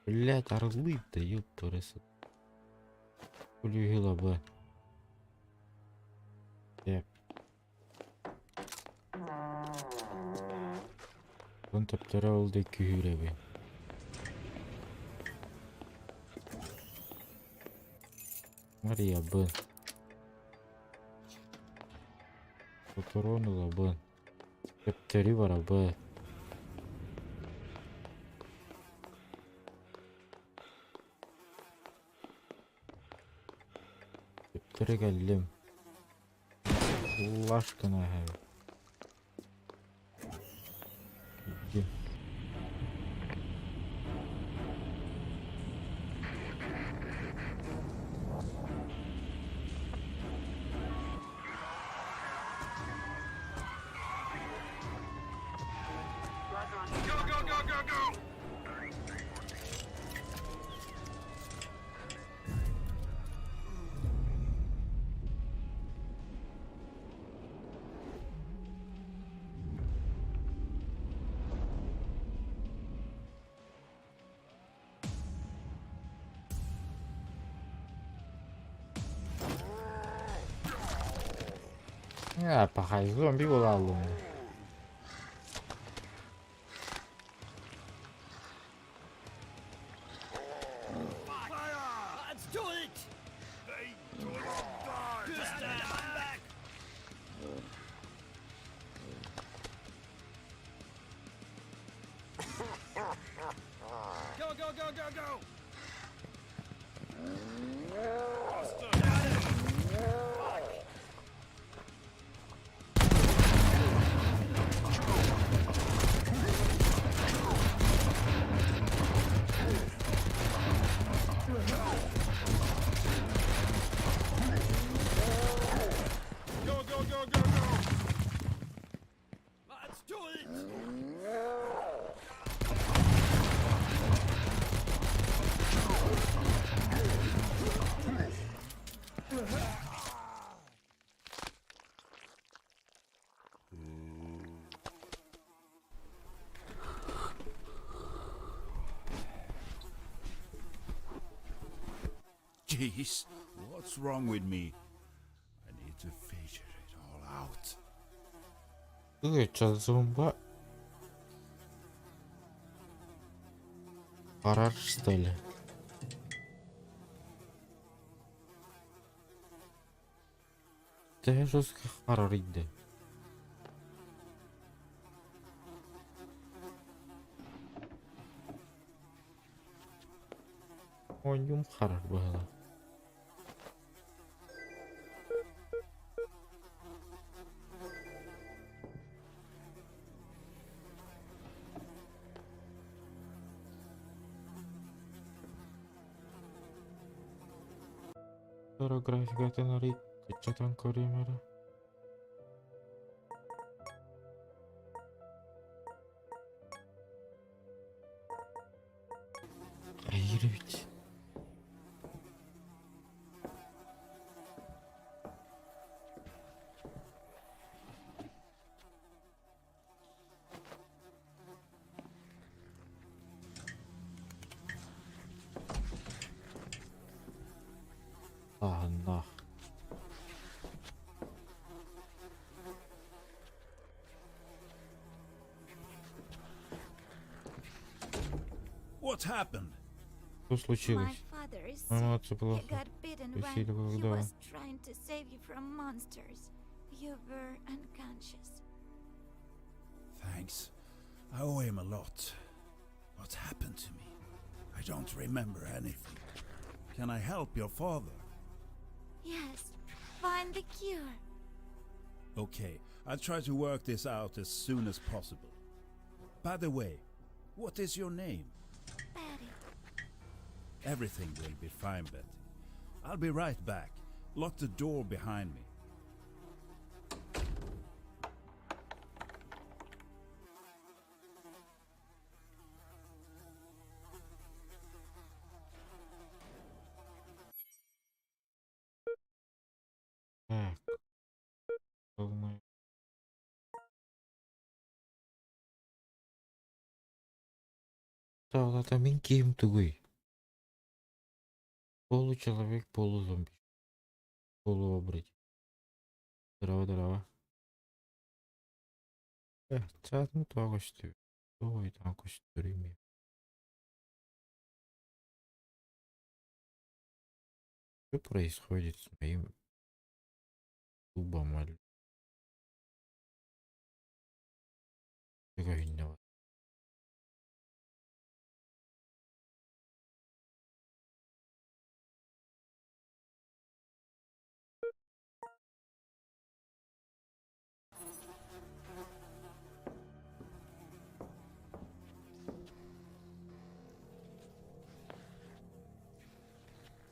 Блять, орлы да ёпперс. Улюгила бы. Онтон төптөрө ол да күһүүрэбин. Марыйабын. Патрон ылабын. Төптөрү барабын. Төптөрү кэллим. Лаш гына иһэбин. Иди. Go, go, go, go, go! Я пахай зомби буолаллым. Let's do it! Stand back! Go, go, go, go, go! Got it! Jeez, what's wrong with me? I need to figure it all out. Ты зомба? Хоррор, что ли? Да жесткий хоррор иди. Ойум хоррор было. Графикатын арый кыччатан көрүөм эрэ. Хайыр эбит. Аһыннаах. What happened? Что My случилось? father is Моему sick. отцу He плохо. got bitten when Укусили, he когда was trying to save you from monsters. You were unconscious. Thanks. I owe him a lot. What happened to me? I don't remember anything. Can I help your father? Yes, find the cure. Okay, I'll try to work this out as soon as possible. By the way, what is your name? Betty. Everything will be fine, Betty. I'll be right back. Lock the door behind me. Так. Полный. Та мин киһим тугуй? Получеловек, полузомби. Полуоборотень. Здорово, здорово. Э, чаатын тоҕо көстүү. Тоҕо итан көстөрүм. Что происходит с моим зубом? Аль? Какая фигня?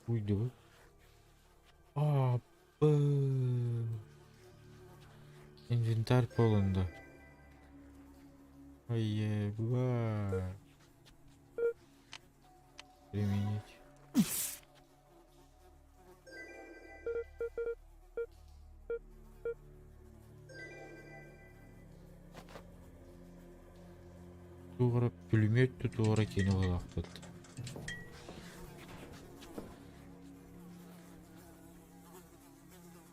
Уйду. А, б. Инвентарь полон, да. Ой, еба. Применить. Тугара пулемет тугара кени балахпыт.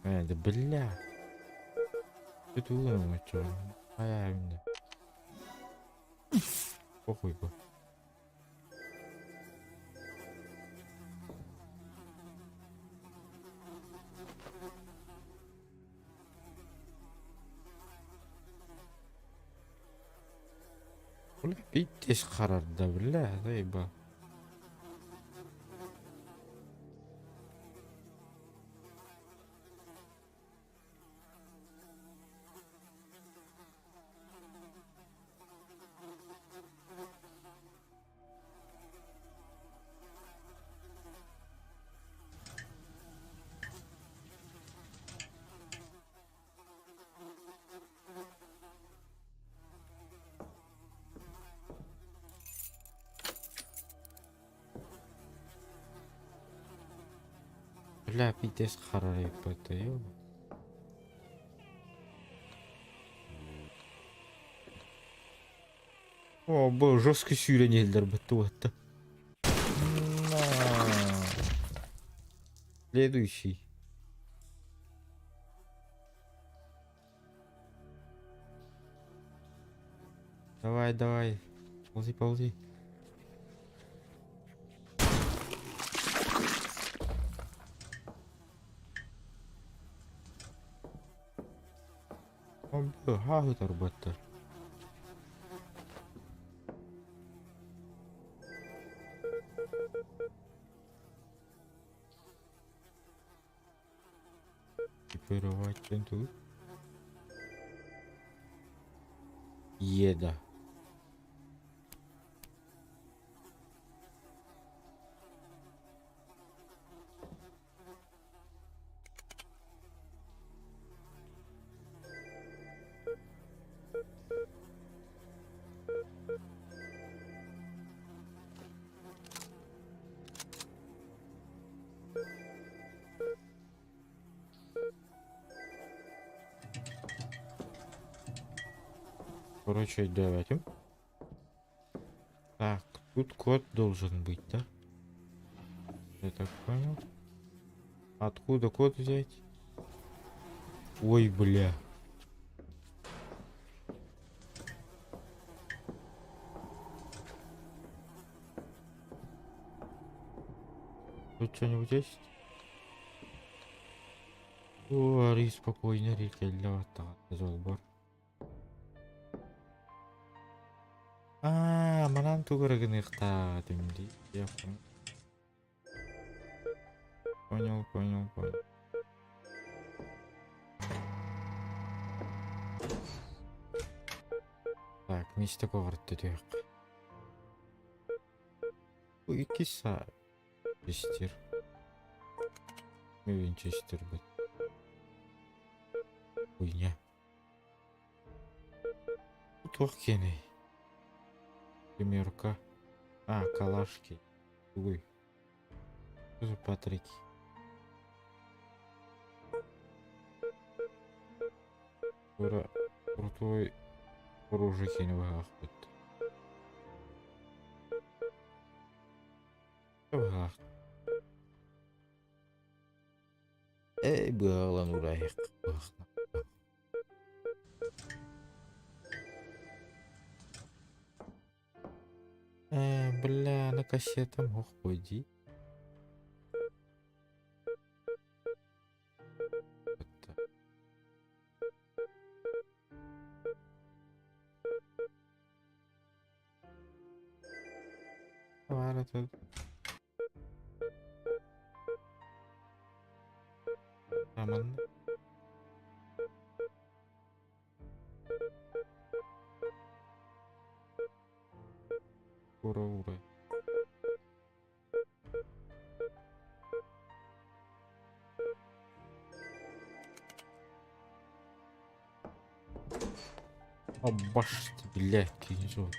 Э, да бля. Это улым чё? Ай, именно. Похуй бы. Бля, пиздец харарда, бля, заебал. Бля, пиздец харарай это, ёба. О, был жесткий сүүрэн иһэллэр бытты уотта. Следующий. Давай, давай. Ползи, ползи. Хаа Экипировать тут. Еда. Короче, давайте. Так, тут код должен быть, да? Я так понял. Откуда код взять? Ой, бля. Тут что-нибудь есть? О, ари спокойно, Рикелла, А, манан тугу гыныахтаах этим дии. Я понял. Понял, понял, понял. Так, миэстэ куоҕарта түһүөххэ. Бу иккис саа истир. Винчестербит. Хуйня. Туох киэнэй? Семерка. А, калашки. Тугуй. Тоже Патрик. Тура крутой оружие киэнэ быһаахпыт. Быһаах. Эй, быһаҕалан ураайык. Бля, на кассетам ох дии. Это. Баар это. Аман. Ура, ура. Абаш, блядь, кинжот.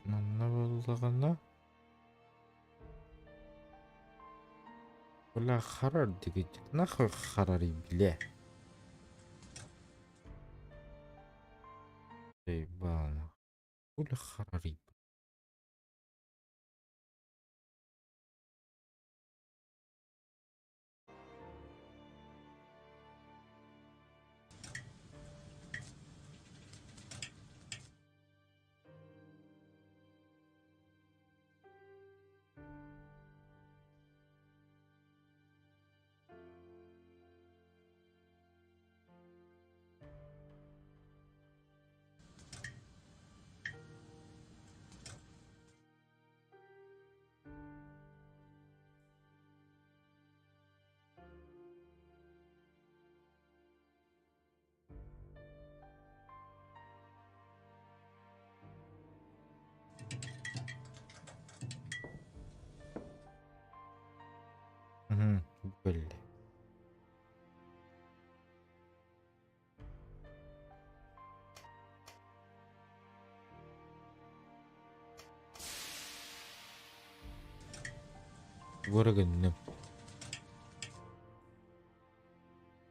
Манна буоллаҕына Бля, харар дигит. Нахуй харарый, бля. Ебано. Хули харарый. Угу, бля. Вороган.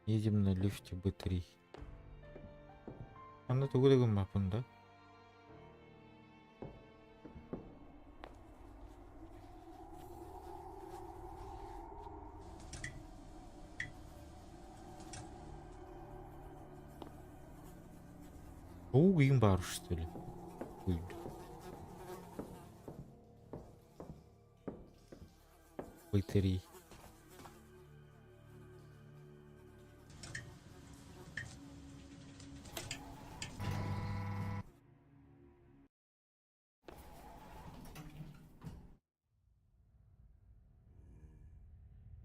Едем на лифте Б3. Аны тугу да гыммаппын да? Паук баар что ли? Уйду. Бытырий.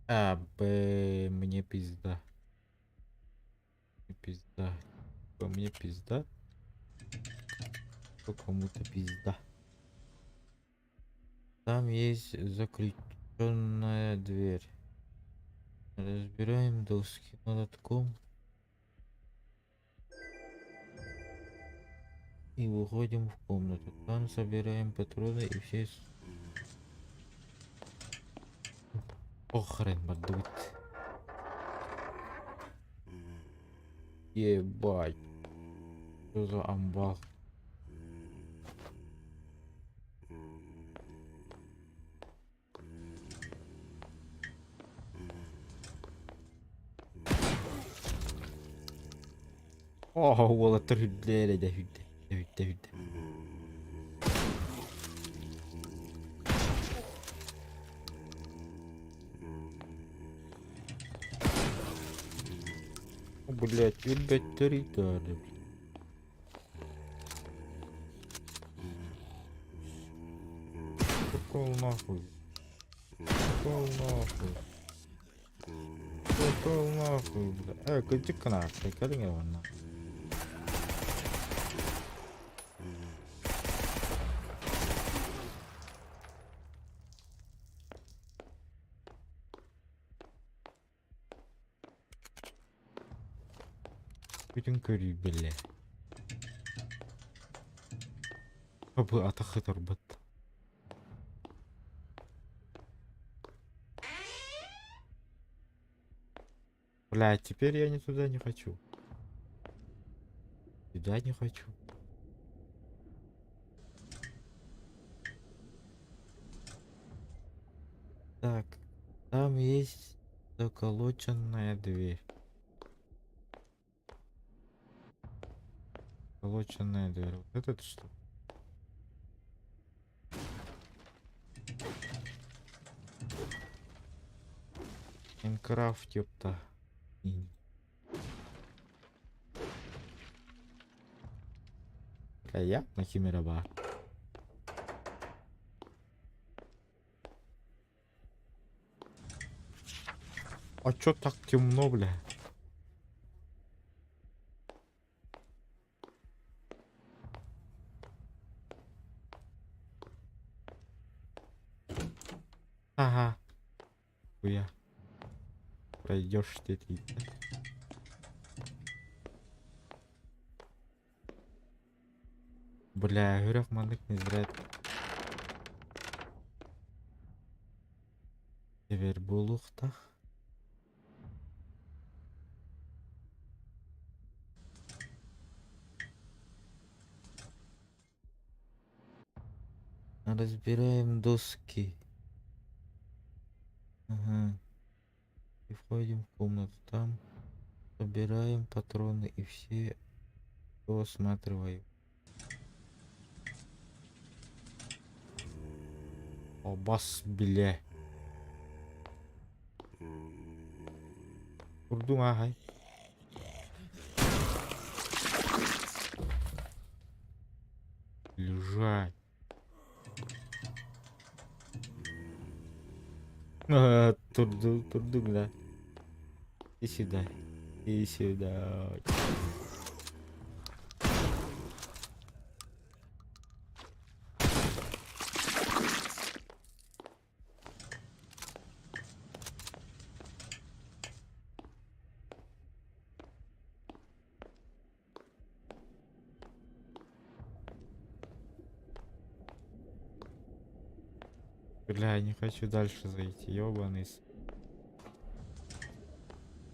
А, Б, мне пизда. Мне пизда. По мне пизда. По кому-то пизда. Там есть заключенная дверь. Разбираем доски молотком. И выходим в комнату. Там собираем патроны и все... Похрен бардыбыт. Ебать. Что за амбал? О, уолаттар үрдүлэр эрэ үрдэ, үрдэ, үрдэ. Блять, өлбөттөр ыйтаары. Пошел нахуй. Пошел нахуй. Пошел нахуй, бля. Э, кырдьык нахуй, кэлиҥ эрэ манна. Бүтүн көрүү биллэ. Бу атах ытырбыт. Бля, теперь я ни туда не хочу. Сюда не хочу. Так, там есть заколоченная дверь. Заколоченная дверь. Вот этот что? Майнкрафт, ёпта. Бля, я на химера бар. А чё так темно, бля? Ага. Хуя. Пройдешь ты ты. Бля, үрэх маннык не зря. Теперь буолуохтаах. Разбираем доски. Ага. И входим в комнату. Там собираем патроны и все осматриваем. Абас, бля. Курдуҥ ааһай. Лежать. Турду, турду, бля. Иди сюда. Иди сюда. Бля, я не хочу дальше зайти, ёбаный. с-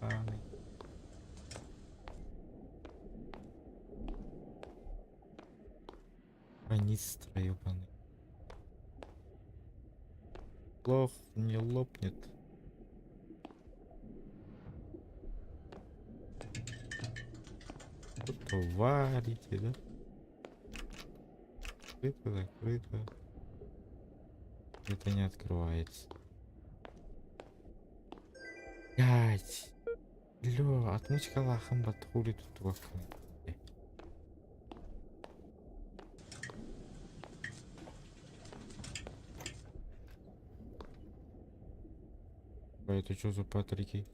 Ебаный. Канистра ёбаный. Лох не лопнет. Что-то варите, да? Закрыто, закрыто. Это не открывается. Блять. Лё, отмычка лахом батхули тут лахом. А это что за патрики?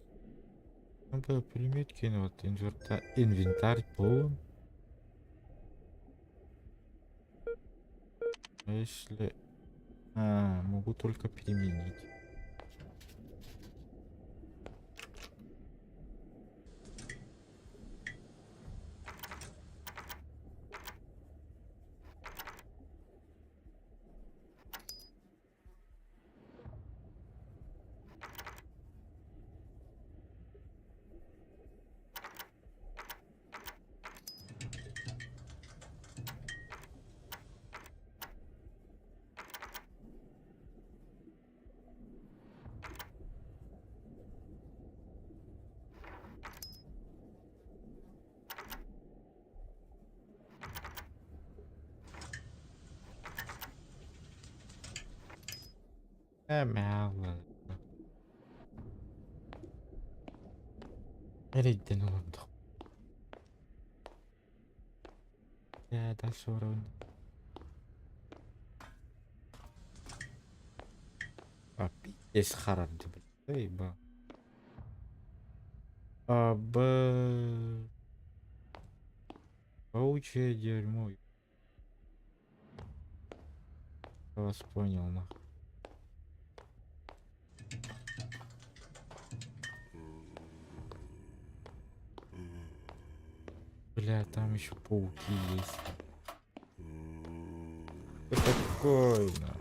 Надо пулемет кинуть, инвентарь, инвентарь полон. А если... А, могу только применить. Мало. Эрэйдэн олордох. Э, дальше уровень. А, пиздец харарды, блядь. Эй, ба. А, Б. Паучье дерьмо. Я вас понял, нахуй. Бля, там еще пауки есть. Кто такой, на?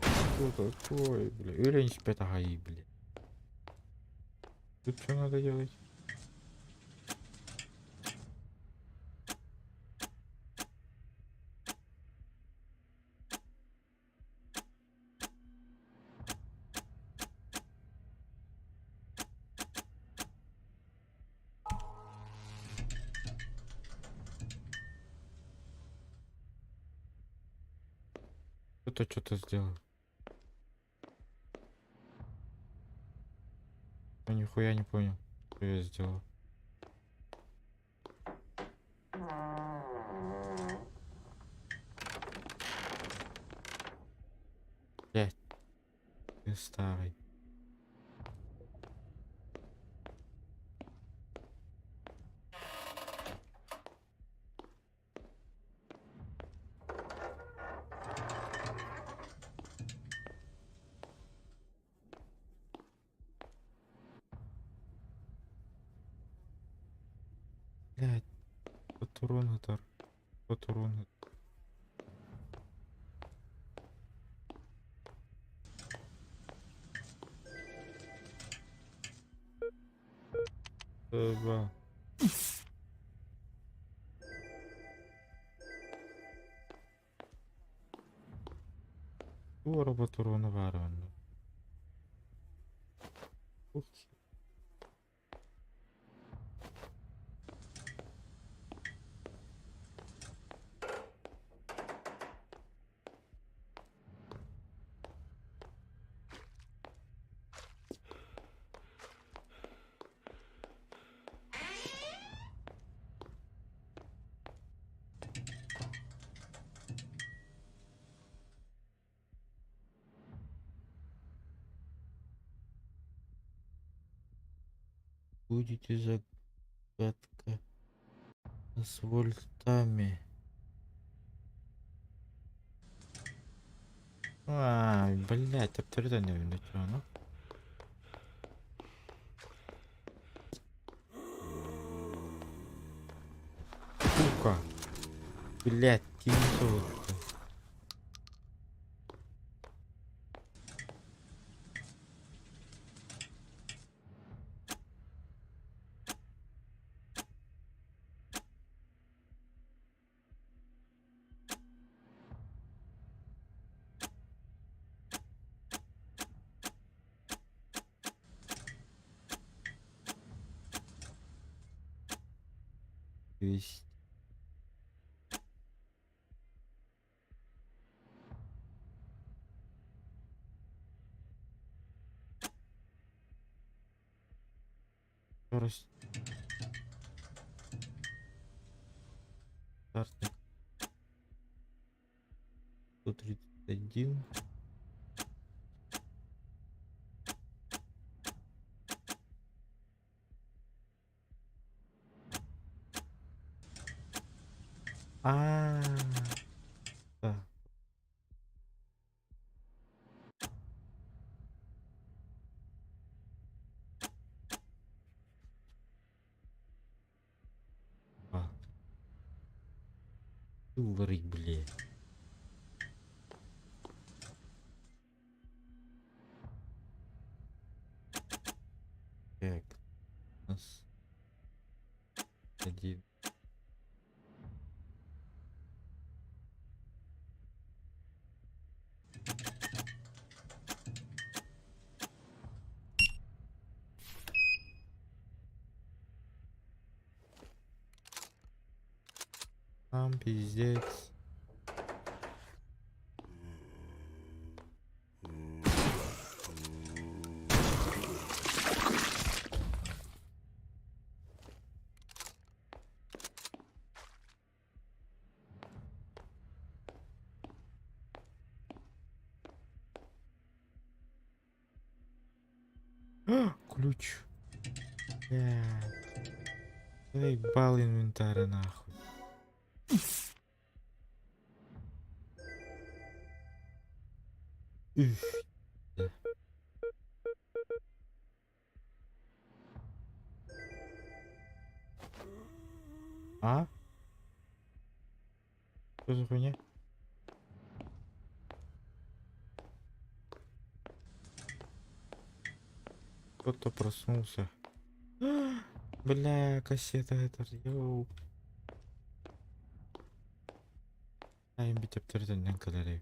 Кто такой, бля? Или они спят, ай, бля. Тут что надо делать? Кто-то что-то сделал. Я нихуя не понял, что я сделал. Блять. Ты старый. Блять. Патронатор. Патронатор. Ба. Туора патрона варван. Ух. Будете загадка с вольтами. А, блядь, абсолютно не видно, ну. Сука. Блядь, кинул. Есть. Скорость. Старт. 131. А, да. А. Ылларый, бле. Так. У нас один. Там пиздец. Ключ. Бля. Заебал инвентарь нахуй. Üf. А? Что за хуйня? Кто-то проснулся. Бля, кассета это, йоу. Айым бүтөптөрдөннөн кэлэрэй.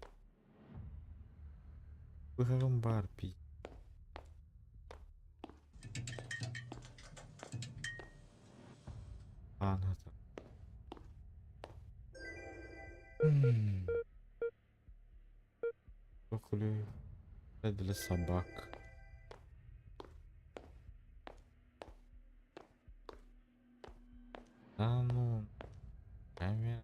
Быһаҕым баар пи. Аната. Покулю. Для собак. Да ну. Камера.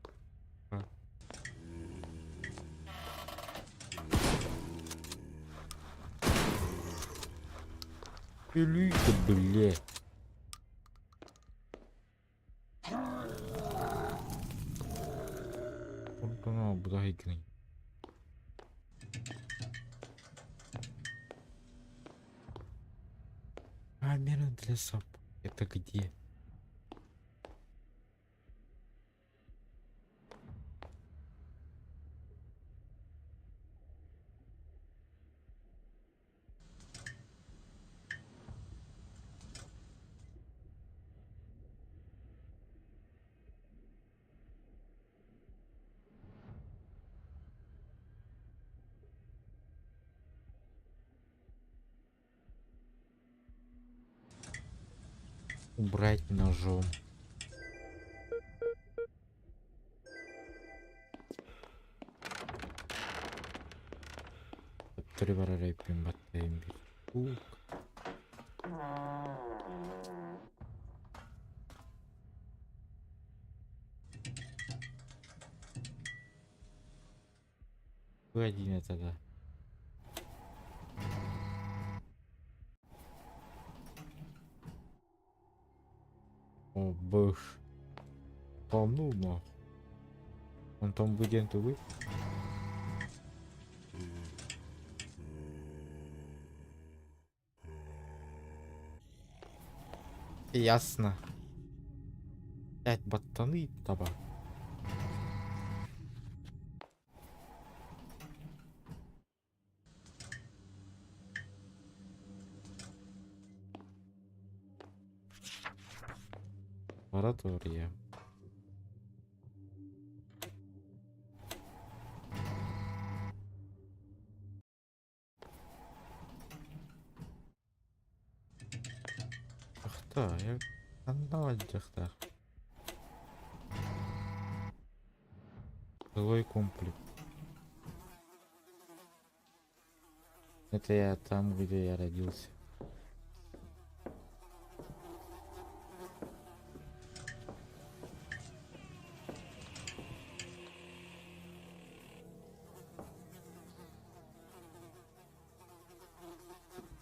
Пилюйка, бля. Онтон бу игры. Камера для собак. Это где? Убрать ножом. Төттөрү барар өйпүн баттайын бир. Ук. Один это да. О, быш. Да ну нахуй. Он там будет вы? Ясно. Пять баттаны табак. Лаборатория. Ахта, я аннала дьахтар. Жилой комплекс. Это я там, где я родился.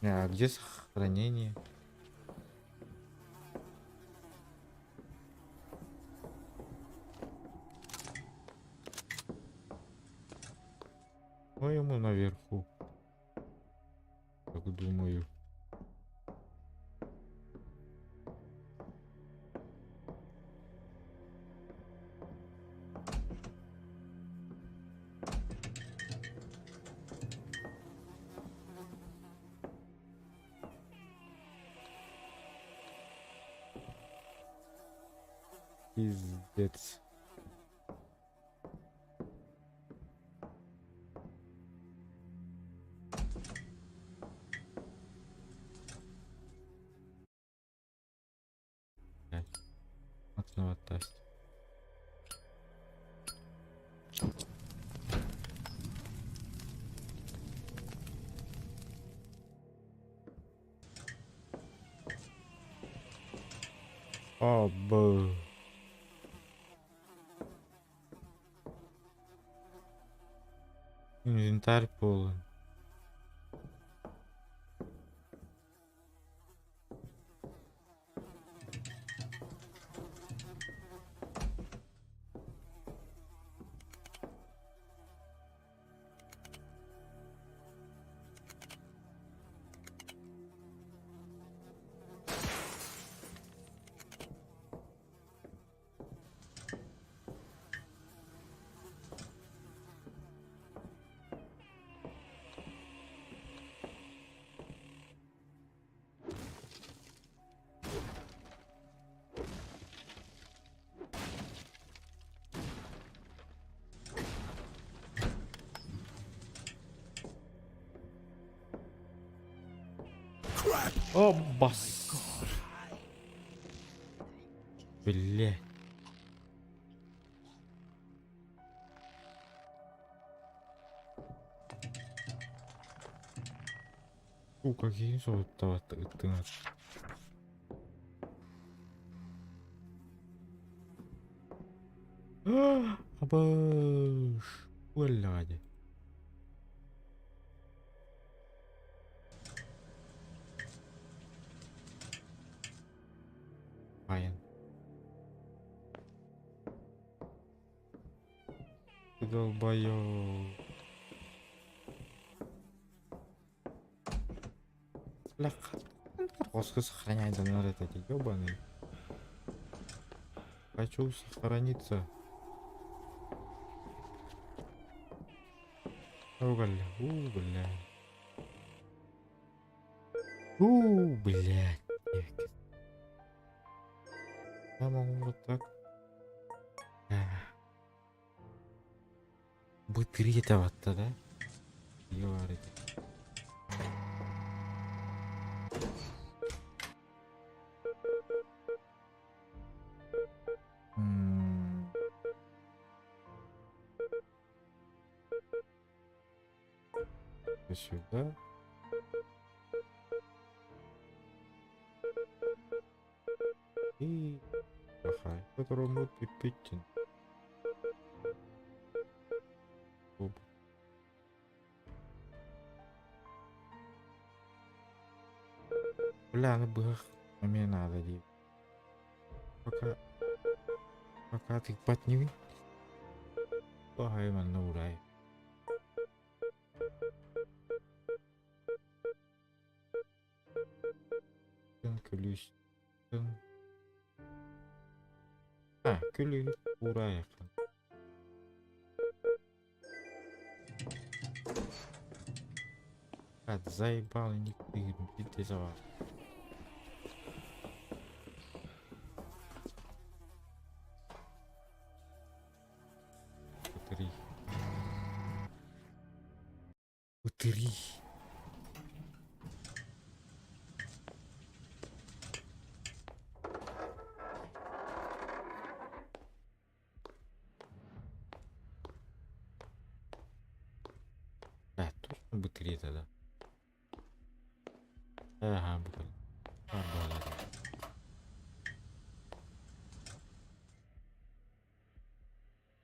А где сохранение? По-моему, наверху. Так думаю. Пиздец. Блядь. От тест. О, б. Инвентарь полон. О, бас. Бля. Сука, какие ты. Абыш. Блядь. Баян. Ты долбоёб. Бля, Господи, сохраняй да этот ёбаный. Хочу сохраниться. О, бля, у, бля. У, блядь. Я могу вот так. Быстрее вот да? Говорите. Сюда. И плохая, которую мы пипетин. Бля, ну бах, мне надо, ди. Пока ты подними. Плохая man урай. Ключ. А, күлі урайық. Блядь, заебал, не ты за Три. Три. Да, точно бы три тогда. Ага, блин. А, да.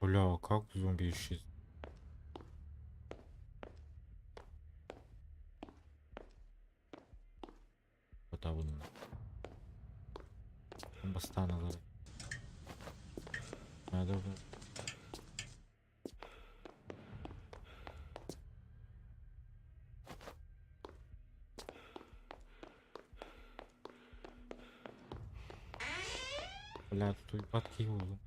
Бля, а как зомби исчез? Табынна. Бастаан ылар. Надо Бля, тут уйбат киһи буоллум.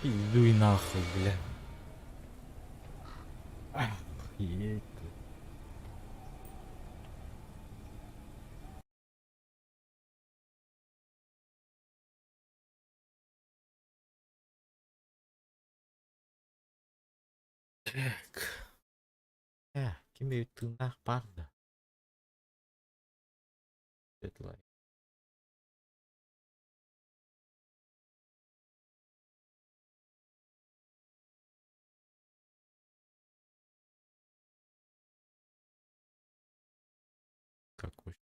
Пиздуй нахуй, бля. Охуеть ты. Так. Э, ким тыыннаах баар да? Светлай. Какой?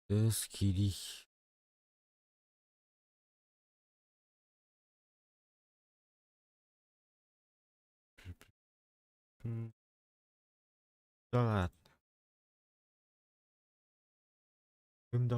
Кыыс киирий. Да ладно.